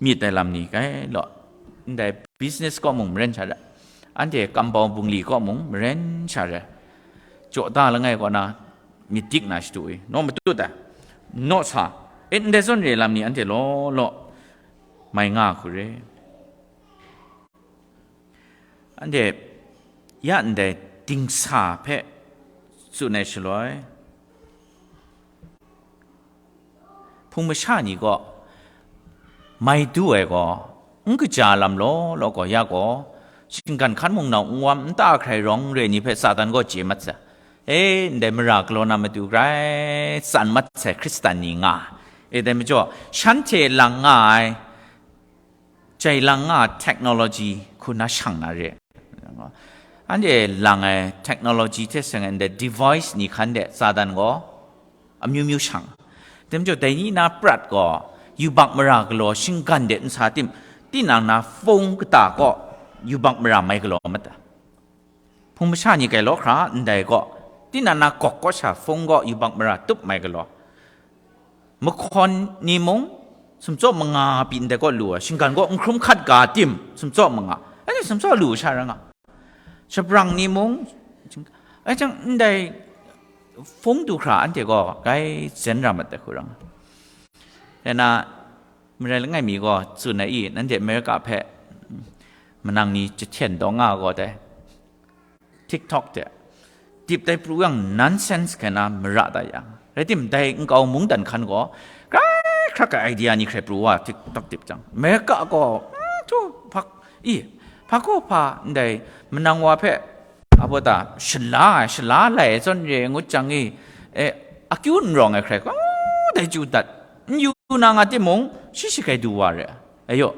myit ai lam ni kai law, ndai business kaw mung maren sha re, anhte kambau bungli kaw mung maren sha re, jaw da langai kaw na myit dik na shadu i, naw matut ai, naw sa, e, ndai zawn re lam ni anhte law law mai nga hku re. Anhte ya ndai dingsa hpe tsun ai shaloi, hpung masha ni gaw mai du ai gaw, n kaja lam law law gaw ya gaw, shinggan hkan mung nau n wam nta hkrai rawng re ni hpe Satan gaw chye mat sai. E, ndai mara galaw na matu grai tsan mat sai Hkristan ni nga. E, dai majaw, shanhte lang nga ai, jai lang nga ai technology hku na shang na re. Anhte lang ai technology hte seng ai ndai device ni hkan de Satan gaw amyu myu shang. Dai majaw, dai ni na prat gaw yubak mara galaw shinggan de n sa tim, tinang na phone kata kaw yubak mara mai galaw mat ai. Hpung masha ni galaw hkra ndai gaw, tinang na gawk kaw sha phone gaw yubak mara tup mai galaw. Mahkawn ni mung, sumtsaw manga pyi ndai kaw lu ai, shinggan gaw n hkrum hkat ga tim, sumtsaw manga. Anhte sumtsaw lu sha ra nga. Shabrang ni mung, ai jang ndai phone du hkra anhte gaw grai zen ra mat ai hku ra nga. Dai na, marai langai mi gaw tsun ai i, nanhte America hpe manang ni jahten taw nga gaw dai. TikTok hte dip tai pru yang nonsense hkrai na mara da yang. Rai tim, dai nkau mungdan hkan gaw, grai hkrak ai idea ni hkrai pru wa TikTok dip jang. America gaw, mm, tu, hpa, i, hpa gaw hpa, ndai manang wa hpe, a bawta, shala ai, shala lai ai zawn re ngut jang i, e, akyu n rawng ai hkrai gaw, dai chyu dat, n yu na nga timung, shi shi hkrai du wa re. Ayo,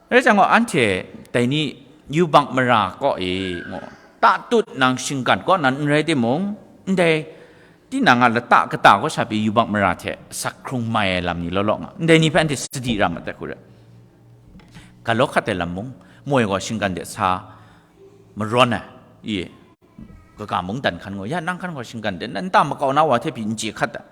Rai jang gaw, anhte dai ni yubak mara kaw e, ngu, tatut nang shinggan kaw nan n rai timung, ndai tinang a lata kata kaw sha pyi yubak mara hte asak hkrung mai ai lam ni law law nga, ndai ni hpe anhte sadi ra mat ai hku rai. Galaw hkat ai lam mung, moi gaw shinggan de sa marawn ai, i, kaga mungdan hkan gaw, ya nang hkan gaw shinggan de, nta makau na wa hte pyi n chye hkat ai.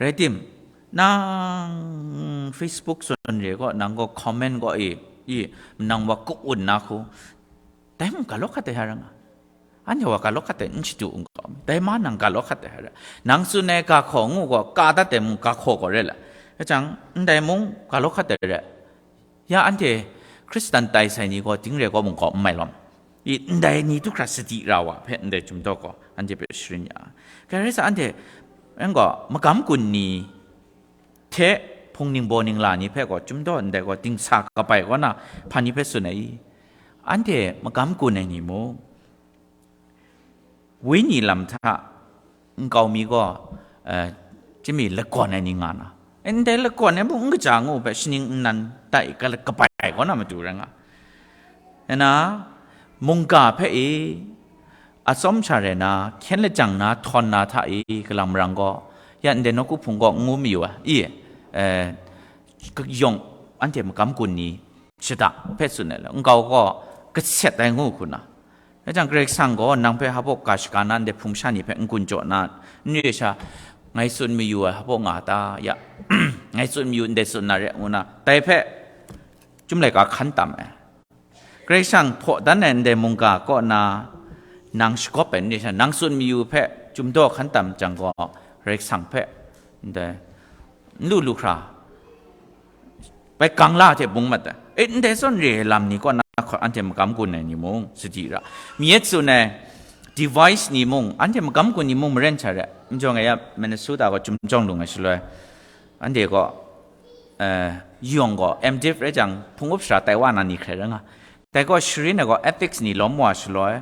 Rai tim, nang Facebook zawn re gaw, nang gaw comment gaw, i, i, nang wa ku-un na hku, dai mung galaw hkat ai hara nga. Anhte wa galaw hkat ai n shadu n gaw, dai ma nang galaw hkat ai hara. Nang tsun ai ga hkaw ngu gaw, ka dat ai mung ga hkaw gaw rai la. Kacang, ndai mung galaw hkat ai rai. Ya anhte Hkristan tai sai ni gaw, ting re gaw mung gaw n mai lawm. I, ndai ni du hkra sadi ra wa hpe ndai chyum daw gaw, anhte hpe sharin ya. Grai rai sa, anhte, yang gaw, magam gun ni hte hpung ningbaw ningla ni hpe gaw, chyum daw ndai gaw, dingsa kabai kaw na, hpa ni hpe tsun ai i? Anhte magam gun ai ni mung, wenyi lam hta nkau mi gaw, eh, chyami lagawn ai ni nga na, ndai lagawn ai mung n kaja ngu hpe shaning nnan tai ka-, kabai kaw na matu rai nga. Nna, mungga hpe i, atsawm sha rai na, hkyen lajang na, htawn na hta i, kalang marang gaw, ya ndai nawku hpung gaw n ngu mayu ai, i, eh, yawng anhte magam gun ni shada hpe tsun ai le, nkau gaw kaset ai ngu hku na, Rai jang, Karai Kasang gaw nang hpe hpaw ga shaga na ndai hpung sha ni hpe n-gun jaw na, n re sha, ngai tsun mayu ai hpaw nga ta, ya, ngai tsun mayu ndai tsun na re, ngu na, dai hpe chyum laika hkan tam ai. Karai Kasang hpaw dan ai ndai mungga kaw na, nang shagawp ai n re sha, nang tsun mayu hpe chyum daw hkan tam jang gaw, Karai Kasang hpe ndai n lu lu hkra, bai gang la hte bung mat ai. E, ndai zawn re ai lam ni kaw na hkawt anhte magam gun ai ni mung sadi ra. Mi e tsun ai device ni mung, anhte magam gun ni mung maren sha re. N jawng e ya Minnesota gaw Chyum Jawng Lung ai shaloi, anhte gaw, eh, yawng gaw M Div rai jang, hpung up sara tai wa na ni hkrai rai nga. Dai gaw sharin ai gaw ethics ni lawm wa shaloi,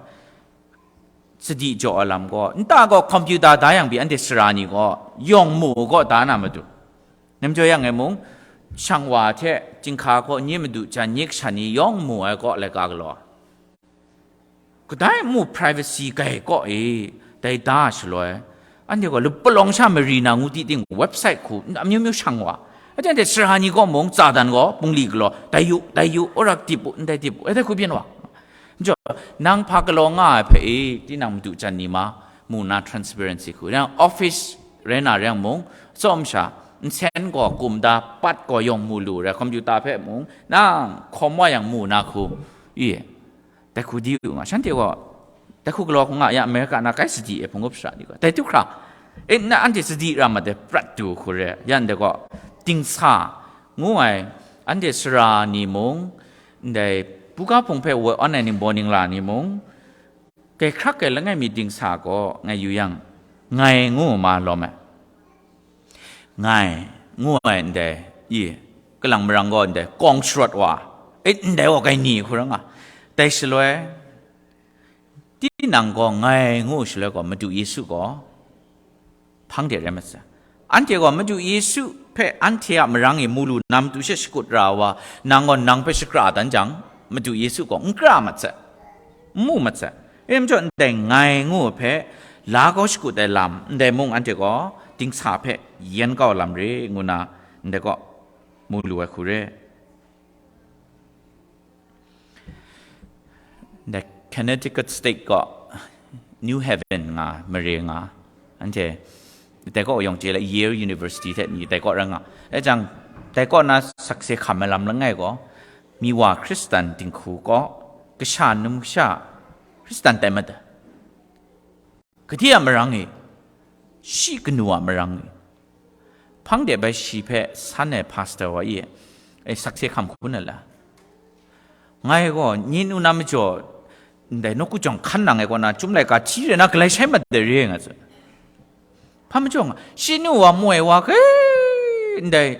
sadi jaw ai lam gaw, nta gaw computer da yang pyi anhte sara ni gaw, yawng mu gaw da na matu. Namjaw yang e mung, shang wa hte chyinghka gaw nye madu jan nye kasha ni yawng mu ai gaw laika galaw. Kadai mu privacy gai gaw e, dai da shaloi, anhte gaw palawng sha mari na ngu ti ting website hku amyu myu shang wa. Anhte sara ni gaw mung tsa dan gaw bungli galaw, dai yu, dai yu, ora dip u, ndai dip u, dai hku byin wa. Njo, nang hpa galaw nga ai hpe e, tinang madu jan ni ma, mu na transparency hku. Yang office rai na rai mung, tsawm sha, nsen gaw kum da, pat gaw yawng mu lu rai, computer hpe mung, nang hkawm wa yang mu na hku, i, dai hku di u nga, shanhte gaw, dai hku galaw hku nga, ya America na kai sadi e hpung up shara ni gaw, dai du hkra, e, na anhte sadi ra mat ai prat du hku re, ya ndai gaw, dingsa, ngu ai, anhte sara ni mung, ndai, buga hpung hpe woi awn ai ningbaw ningla ni mung, kai hkrak ai langai mi dingsa gaw ngai yu yang, ngai ngu ma lawm ai. Ngai ngu ai ndai, i, kalang marang gaw ndai, kawng sharawt wa, e, ndai gaw kai ni hku ra nga. Dai shaloi, tinang gaw ngai ngu shaloi gaw, Madu Yesu gaw, hpang de rai mat sai. Anhte gaw Madu Yesu hpe anhte a marang e mu lu na matu she shakut ra wa, nang gaw nang hpe shakra dan jang, Madu Yesu gaw n kra mat sai, n mu mat sai. E majaw, ndai ngai ngu hpe la kau shakut ai lam, ndai mung anhte gaw dingsa hpe yen kau lam re, ngu na, ndai gaw mu lu ai hku re. The Connecticut State gaw New Haven nga, mare nga, anhte dai kaw yawng chye le, Yale University hte ni dai kaw rai nga. E jang, dai kaw na sakse hkam ai lam langai gaw, mi wa Hkristan dinghku kaw, kasha num kasha Hkristan tai mat ai. Gade a marang e, shi kanu a marang e, hpang de bai shi hpe san ai pastor wa e, e, sakse hkam hku na la. Ngai gaw, nye nu na majaw, ndai nawku jawng hkan nang ai kaw na, Chyum laika hti re na, galai shai mat de re nga tsun. Hpa majaw nga, shi nu wa moi wa hke, ndai,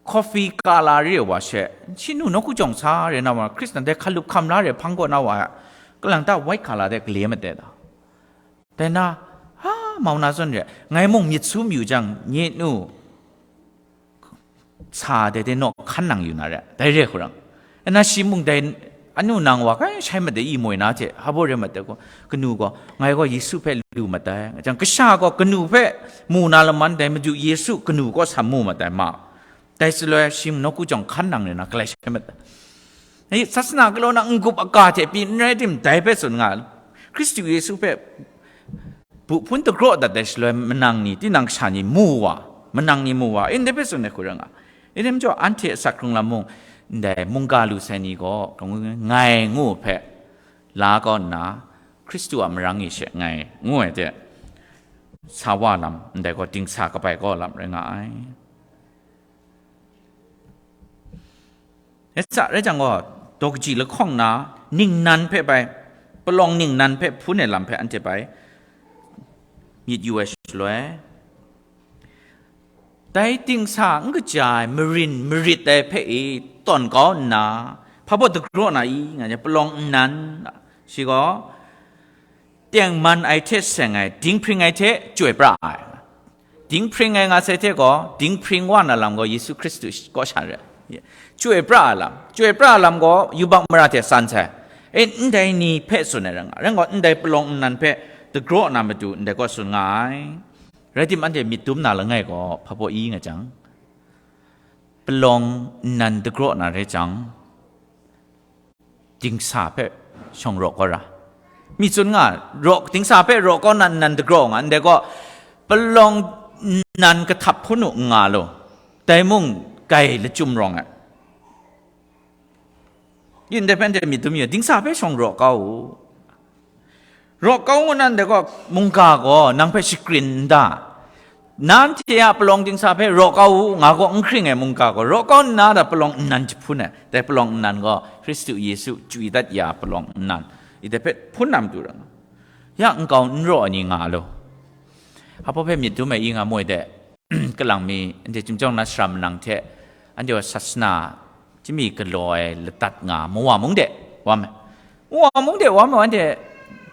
coffee ka la re wa she, shi nu nawku jawng sa re na wa, Hkristan dai hkalup hkam la re hpang kaw na wa, kalang ta white collar de gale mat de ta. Dai na, ha, mau na zawn re, ngai mung myit su mayu jang, nye nu, sa de de naw hkan nang yu na re, dai re hku rang. Ana shi mung dai, anu nang wa kai shai mat de i moi na hte, hpa baw re mat de gaw, kanu gaw, ngai gaw Yesu hpe lu mat ai, nga jang, kasha gaw kanu hpe mu na laman dai Madu Yesu kanu kaw sa mu mat ai ma. Dai shaloi shi nawku jawng hkan nang re na, galai shai mat ai. Ai, sasana galaw na n-gup aga hte pyi n rai tim, dai hpe tsun nga, Hkristu Yesu hpe bu hpun dagraw dat ai shaloi, manang ni, tinang kasha ni mu wa, manang ni mu wa, ndai hpe tsun ai hku rai nga. Ndai majaw, anhte asak hkrung lam mung, ndai mungga lu sai ni gaw, ngai ngu hpe la kau nna, Hkristu a marang e she ngai ngu ai hte, sa wa lam, ndai gaw dingsa kabai kau lam rai nga ai. E tsa rai jang gaw, daw kaji lahkawng na, ningnan hpe bai, palawng ningnan hpe hpun ai lam hpe anhte bai myit yu ai shaloi, dai dingsa n kaja ai marin marit ai hpe e tawn kau nna, hpa baw dagraw na i, nga ai palawng nnan, shi gaw, tengman ai hte seng ai, dinghpring ai hte chyoi pra ai. Dinghpring ai nga sai hte gaw, dinghpring wa na lam gaw Yesu Hkristu kaw sha re. Chyoi pra ai lam, chyoi pra ai lam gaw yubak mara hte san sai. E, ndai ni hpe tsun ai rai nga, rai gaw, ndai palawng nnan hpe dagraw na matu ndai kaw tsun nga ai. Rai tim, anhte myit dum na langai gaw hpa baw i nga jang, palawng nnan dagraw na rai jang, dingsa hpe shawng raw kau ra. Mi tsun nga, raw, dingsa hpe raw kau na nnan dagraw nga, ndai gaw palawng nnan kahtap hpun u n nga lu, dai mung gai lachyum rawng ai. Yin dai hpe anhte myit dum yu, dingsa hpe shawng raw kau u. Raw kau ngu nan dai gaw, mungga gaw nang hpe shakrin n da. Nanhte a palawng dingsa hpe raw kau u, nga gaw n hkring ai mungga gaw, raw kau nna da palawng nnan jahpun ai. Dai palawng nnan gaw, Hkristu Yesu chyu dat ya palawng nnan, i dai hpe hpun na matu ra nga. Ya nkau n raw ai ni nga lu. Hpa baw hpe myit dum ai i nga moi de, kalang mi, anhte chyum jawng na sara manang hte, anhte gaw sasana, chyami galaw ai ladat nga, mawa mung de wa me. Mawa mung de wa me, anhte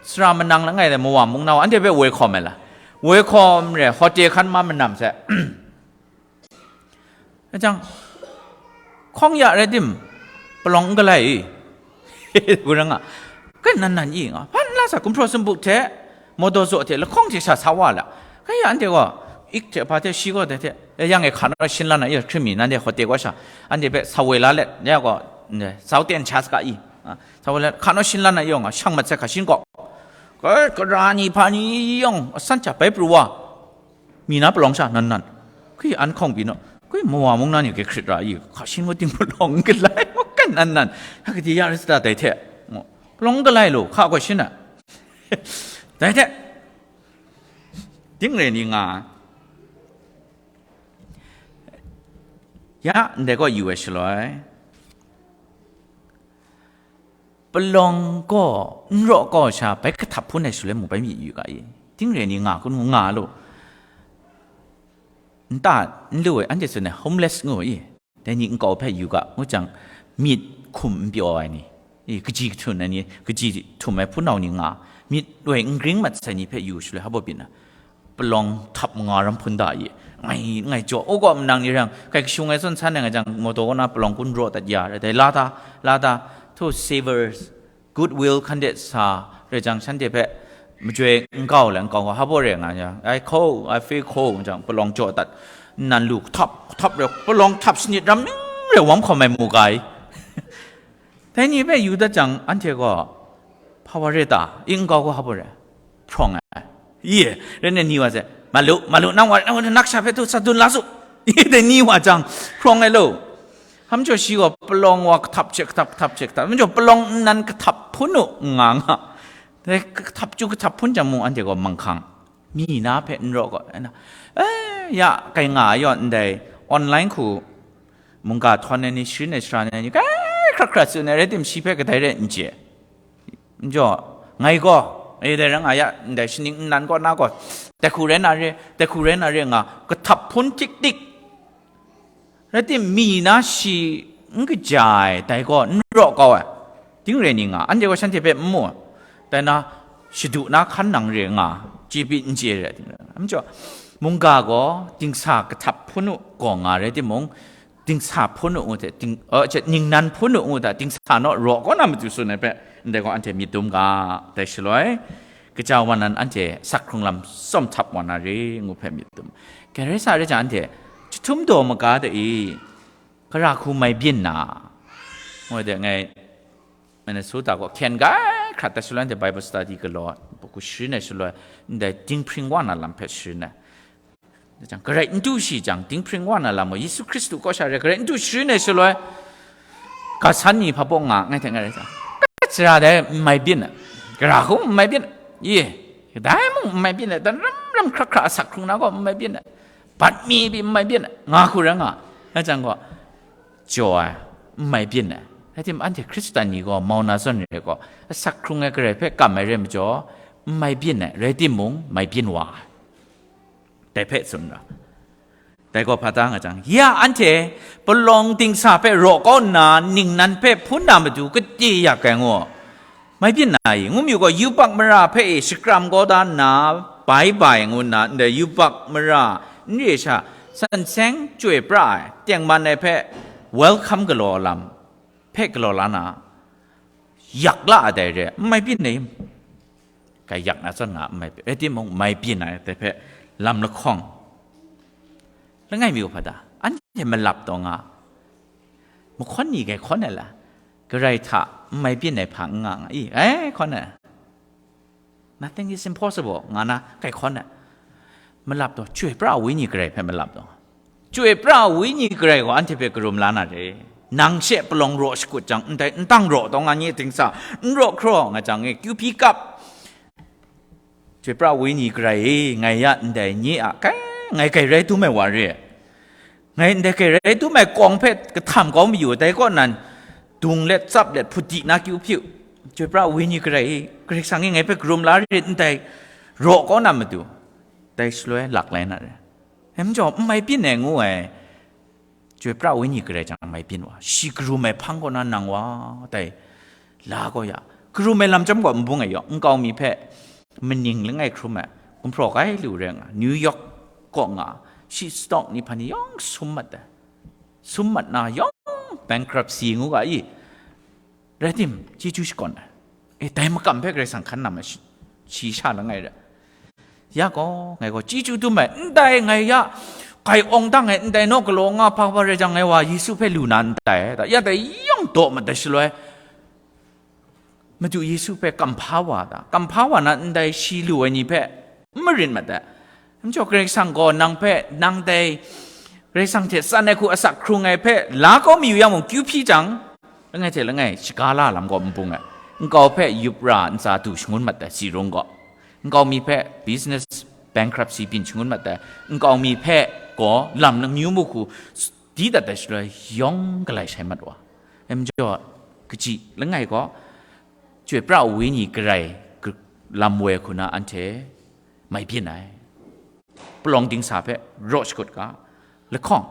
sara manang langai de mawa mung na wa, anhte hpe woi hkawm ai la. Woi hkawm re, hotel hkan ma manam sai. Ajang, hkawng ya rai tim, palawng n galai i. Gu ra nga, kai nan nan i nga, hpa n sa gumhpraw sumpu hte, mawdaw zaw hte lahkawng hte sha sa wa la. Kaya anhte gaw, ik hte hpa hte shi gaw dai hte, e, yang e hka naw shin la na, i hkrim mi, nanhte hkawte gaw sha, anhte hpe sa woi la let, ya gaw, ne, sau ten sha saga i, a, sa woi la, hka naw shin la na yawng a, shang mat sai hka shin gaw, kai, kara ni hpa ni yawng, asan hta bai pru wa, mi na palawng sha nan nan, kui an hkawng pyi naw, kui mawa mung na ni hkrit ra i, hka shin wa ting palawng n galai, kan nan nan, ya gade ya rai sa ta dai hte, palawng n galai lu, hka gaw shin a. Dai hte, ting re ni nga, ya, ndai gaw yu ai shaloi, palawng gaw n raw kau sha bai kahtap hpun ai shaloi mung bai mi yu ga i. Ting re ni nga kun nga lu. Nta n lu ai, anhte tsun ai homeless ngu i. Dai ni nkau hpe yu ga, ngu jang, myit hkum n pyaw ai ni, i, kaji kahtun ai ni, kaji htum ai hpunau ni nga, myit loi n gring mat sai ni hpe yu shaloi, hpa byin na, palawng htap nga ram hpun da i, ngai, ngai jaw, u gaw manang ni rang, kai kashung ai zawn san ai nga jang, mawdaw kaw na palawng kun raw dat ya, rai dai, la ta, la ta, to savers, goodwill hkan de sa, rai jang, shanhte hpe majoi n kau le, n kau, hpa re nga ya, I cold, I feel cold, jang, palawng jaw dat, nnan lu, htap, htap re, palawng htap shanit ram ning re, wam hkawm ai mu ga i. Dai ni hpe yu dat jang, anhte gaw, hpa wa re ta, i n kau gaw hpa re, hprawng ai. Ye, rai nna ni wa sai, malu, malu, nang wa, nang wa, nak sha hpe tu sa dun la su. Ye, dai ni wa jang, hprawng ai lo. Hpa majaw shi gaw palawng wa kahtap hte, kahtap, kahtap hte, kahtap. Hpa majaw palawng nnan kahtap hpun u, nga nga. Dai kahtap chyu kahtap hpun jang mung anhte gaw manghkang. Mi na hpe n raw gaw, ai na, eh, ya, kai nga ai yaw ndai, online hku, mungga htawn ai ni, sharin ai sara ai ni, kai hkrat hkrat tsun ai, rai tim shi hpe kadai rai n chye. N jaw, ngai gaw, e dai rai nga ya, ndai shaning nnan kaw na gaw, dai hku rai na re, dai hku rai na re nga, kahtap hpun tik tik. Rai tim, mi na shi n kaja ai, dai gaw n raw kau ai, ting rai ni nga, anhte gaw shanhte hpe n mu ai, dai na, shadu na hkan nang re nga, chye pyi n chye re, ting rai nga. Majaw, mungga gaw dingsa kahtap hpun u gaw nga rai timung, dingsa hpun u ngu hte, ding, uh, ningnan hpun u ngu hta, dingsa naw raw kaw na matu tsun ai hpe, ndai gaw anhte myit dum ga, dai shaloi, kaja wa nan anhte asak hkrung lam tsawm htap wa na re, ngu hpe myit dum. Grai sa re jang anhte, jahtum daw maga de i, gara hku mai byin na, ngu de ngai, Minnesota gaw hkyen gai hkrat dat shaloi, anhte Bible study galaw, hku sharin ai shaloi, ndai dinghpring wa na lam hpe sharin ai. Jang, garai n du shi jang, dinghpring wa na lam gaw, Yesu Hkristu kaw sha re garai n du sharin ai shaloi, ga san ni hpa baw nga, ngai hte ngai rai jang, sara dai n mai byin ai, gara hku n mai byin ai, ye, kadai mung n mai byin ai, dan ram ram hkra hkra asak hkrung na gaw n mai byin ai, bat mi pyi n mai byin ai, nga hku rai nga, nga jang gaw, jaw ai, n mai byin ai. Rai timung, anhte Hkristan ni gaw mau na zawn re gaw, asak hkrung ai garai hpe kam ai re majaw, n mai byin ai, rai timung, mai byin wa ai. Dai hpe tsun ra. Dai gaw hpa ta nga jang, ya anhte palawng dingsa hpe raw kau nna, ningnan hpe hpun na matu kade yak ai ngu, mai byin na i? Ngu mu gaw, yubak mara hpe e shakram kau da nna, bai bai ngu nna, ndai yubak mara n re sha, san seng chyoi pra ai, tengman ai hpe welcome galaw lam hpe galaw la na, yak la ai dai re, n mai byin ai, kai yak na zawn nga n mai byin, rai timung, mai byin ai dai hpe lam lahkawng, langai mi hpa ta, anhte malap taw nga, mahkawn ni kai hkawn ai la, garai hta n mai byin ai hpa n nga nga i, ai hkawn ai. Nothing is impossible, nga na kai hkawn ai. Malap taw, Chyoi pra ai Wenyi Garai hpe malap taw. Chyoi pra ai Wenyi Garai gaw anhte hpe karum la na re. Nang she palawng raw shakut jang, ndai n tang raw taw nga nye ting sa, n raw hkraw nga jang e, kyu hpyi kap. Chyoi pra ai Wenyi Garai e, ngai ya ndai nye a, kai, ngai kai rai dum ai wa re. Ngai ndai kai rai dum ai kawng hpe kahtam kau mayu, dai kaw nan, dung let, tsap let, hput di na kyu hpyi u. Chyoi pra ai Wenyi Garai e, Karai Kasang e ngai hpe karum la rit ndai, raw kau na matu, dai shaloi lak lai na re. Dai majaw, n mai byin ai ngu ai, Chyoi pra ai Wenyi Garai jang mai byin wa, shi karum ai hpang kaw na nang wa, dai la gaw ya, karum ai lam chyawm gaw n bung ai yaw, nkau mi hpe maning langai hkrum ai, gumhpraw kai lu rai nga, New York kaw nga, shi stock ni hpa ni yawng sum mat ai, sum mat na yawng bankruptcy ngu ga i, rai tim, chyeju shakawn ai. E, dai makam hpe Karai Kasang hkan nam ai shi, shi sha langai re. Ya gaw, ngai gaw chyeju dum ai, ndai ngai ya, kai awng dang ai, ndai naw galaw nga hpa hpa rai jang, ngai wa Yesu hpe lu na ndai, da, ya dai yawng daw mat ai shaloi, Madu Yesu hpe kamhpa wa da, kamhpa wa na ndai shi lu ai ni hpe n marit mat ai. Anhte Karai Kasang gaw nang hpe, nang dai Karai Kasang hte tsan ai hku asak hkrung ai hpe la kau mayu yang mung, kyu hpyi jang, langai hte langai shaga la lam gaw n bung ai. Nkau hpe yup ra ntsa du shangun mat ai, tsi rung gaw. Nkau mi hpe business bankruptcy byin shangun mat ai. Nkau mi hpe gaw lam namyu mu hku di dat ai shaloi yawng galai shai mat wa. Em jaw, kaji langai gaw, Chyoi pra ai Wenyi garai lam woi hku na anhte mai byin ai. Palawng dingsa hpe raw shakut ga, lahkawng,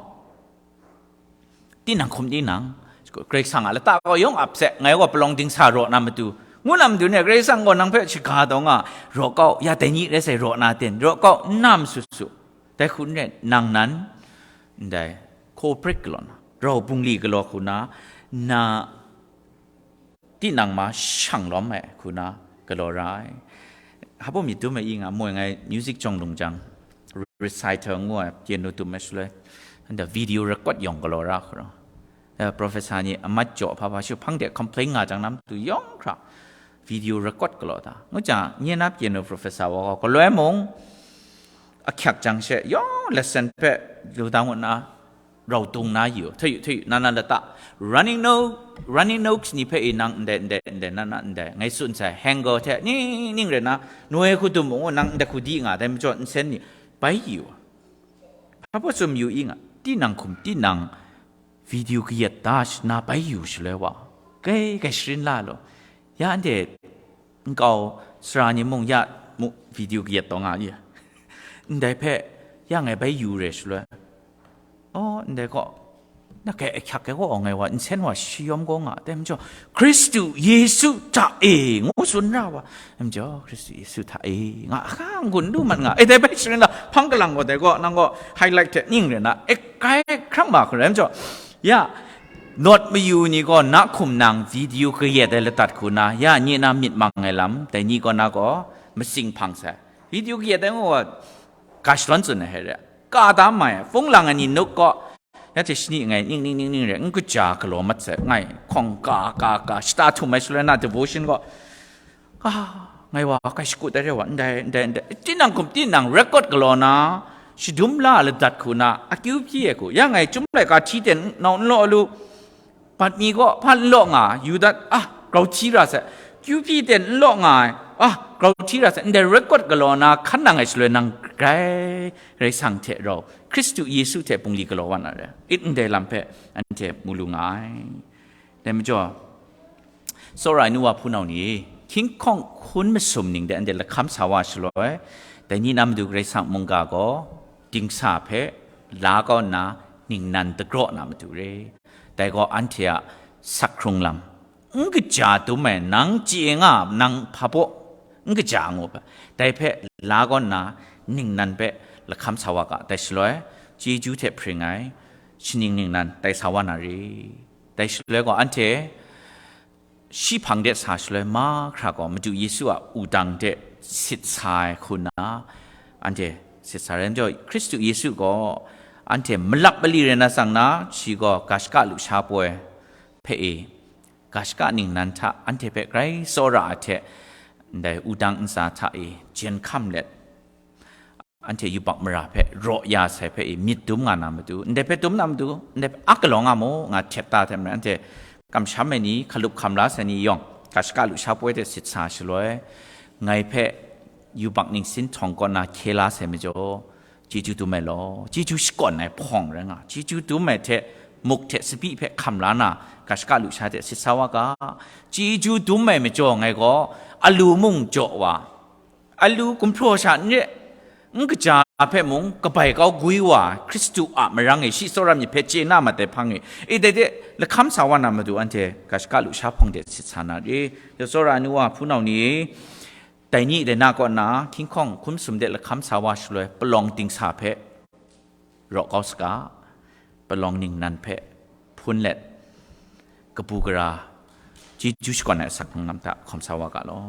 tinang hkum tinang, Karai Kasang a lata gaw yawng ap se, ngai gaw palawng dingsa raw na matu, ngu na matu ni, Karai Kasang gaw nang hpe shaga taw nga, raw kau, ya dai ni rai sai, raw na ten, raw kau, n na masu su. Dai hku n rai, nang nan, ndai, cooperate galaw na, rau bungli galaw hku na, na, tinang ma shang lawm ai hku na galaw ra ai. Hpa baw myit dum ai i nga moi ngai music jawng lung jang, recital ngu ai piano dum ai shaloi, nda video record yawng galaw ra hku ra. Eh, professor ni amat jaw hpa hpa shu hpang de complain nga jang nam tu yawng hkra video record galaw da. Ngu jang, nye na piano professor wa gaw galoi mung ahkyak jang she yawng lesson hpe lu da ngut na, rau tung na yu, htayu htayu, na na lata, running no, running notes ni hpe i nang ndai, ndai, ndai, na na ndai, ngai tsun sai, hanger hte ning ning rai na, noi hku dum mung, nang ndai hku di nga, dai majaw nsen ni, bai yu. Hpa baw tsun yu i nga, tinang hkum, tinang video kayat da sh-, na bai yu shaloi wa, kai, kai sharin la law, ya anhte nkau sara ni mung ya mu, video kayat taw nga i, ndai hpe ya ngai bai yu re shaloi, aw, ndai gaw, na kai ahkyak ai gaw ngai wa nsen wa shayawm gaw nga, dai majaw, Hkristu Yesu hta e, ngu tsun ra wa, dai majaw, Hkristu Yesu hta e, nga, aha, n-gun lu mat nga, e, dai bai sharin la, hpang kalang gaw, dai gaw, nang gaw, highlight hte ning rai na, e, kai hkram ma hkru, dai majaw, ya, Lawt mayu ni gaw na hkum nang video kayat ai ladat hku na, ya nye na myit mang ai lam, dai ni kaw na gaw masing hpang sai. Video kayat ai ngu gaw, ga shadawn tsun ai hte re, ka da mai, hpung lang ai ni nuk gaw, ya hte shani ngai, ning, ning, ning, ning re, n kaja galaw mat sai, ngai, hkawng ka, ka, ka, shata htum ai shaloi na devotion gaw, Ah, ngai wa, kai shakut ai re wa, ndai, ndai, ndai. Tinang hkum, tinang record galaw na, shadum la ladat hku na, akyu hpyi ai hku. Ya ngai, chyum laika hti ten nau n law lu, bat mi gaw, hpa n law nga, yu dat, ah, grau hti ra sai. Kyu hpyi ten n law nga ai, ah, grau hti ra sai. Ndai record galaw na, hkan nang ai shaloi nang grai, Karai Kasang hte rau, Hkristu Yesu hte bungli galaw wa na re. It ndai lam hpe, anhte mu lu nga ai. Dai majaw, tsawra ai nu wa hpunau ni, hkying hkawng hkun masum ning de anhte lahkam sa wa shaloi, dai ni na matu Karai Kasang mungga gaw, dingsa hpe la kau nna ningnan dagraw na matu re. Dai gaw anhte a sak hkrung lam, n kaja dum ai, nang chye nga, nang hpa baw, n kaja ngu hpe, dai hpe la kau nna ningnan hpe lahkam sa wa ga, dai shaloi, chyeju hte hpring ai, shaning ningnan tai sa wa na re. Dai shaloi gaw, anhte shi hpang de sa shaloi mahkra gaw, Madu Yesu a wudang de sit sa ai hku nna, anhte sit sa ai. Anhte Hkristu Yesu gaw, anhte malap mali rai na tsang na, shi gaw ga shaka lusha poi hpe e, ga shaka ningnan hta anhte hpe grai tsawra ai hte, ndai wudang ntsa hta e jen hkam let, anhte yubak mara hpe raw ya sai hpe i myit dum nga na matu, ndai hpe dum na matu, ndai hpe ak galaw nga mu, nga htet da hte maren, anhte kamsham ai ni, hkalup hkam la sai ni yawng, ga shaka lusha poi hte sit sa shaloi, ngai hpe yubak ningsin htawng kaw na hkye la sai majaw, chyeju dum ai law, chyeju shakawn ai hpawng rai nga, chyeju dum ai hte muk hte tsabyi hpe hkam la na, ga shaka lusha hte sit sa wa ga, chyeju dum ai majaw ngai gaw, alu mung jaw wa, alu gumhpraw sha n re, n kaja hpe mung kabai kau gwi wa, Hkristu a marang e shi tsawra myit hpe chye na mat ai hpang e, e dai de lahkam sa wa na matu anhte ga shaka lusha hpawng de sit sa na re. Ya tsawra ai nu wa hpunau ni, dai ni dai na kaw na hkying hkawng hkun masum de lahkam sa wa shaloi palawng dingsa hpe raw kau saga, palawng ningnan hpe hpun let, kabu gara chyeju shakawn ai asak hkrung lam hta hkawm sa wa ga law.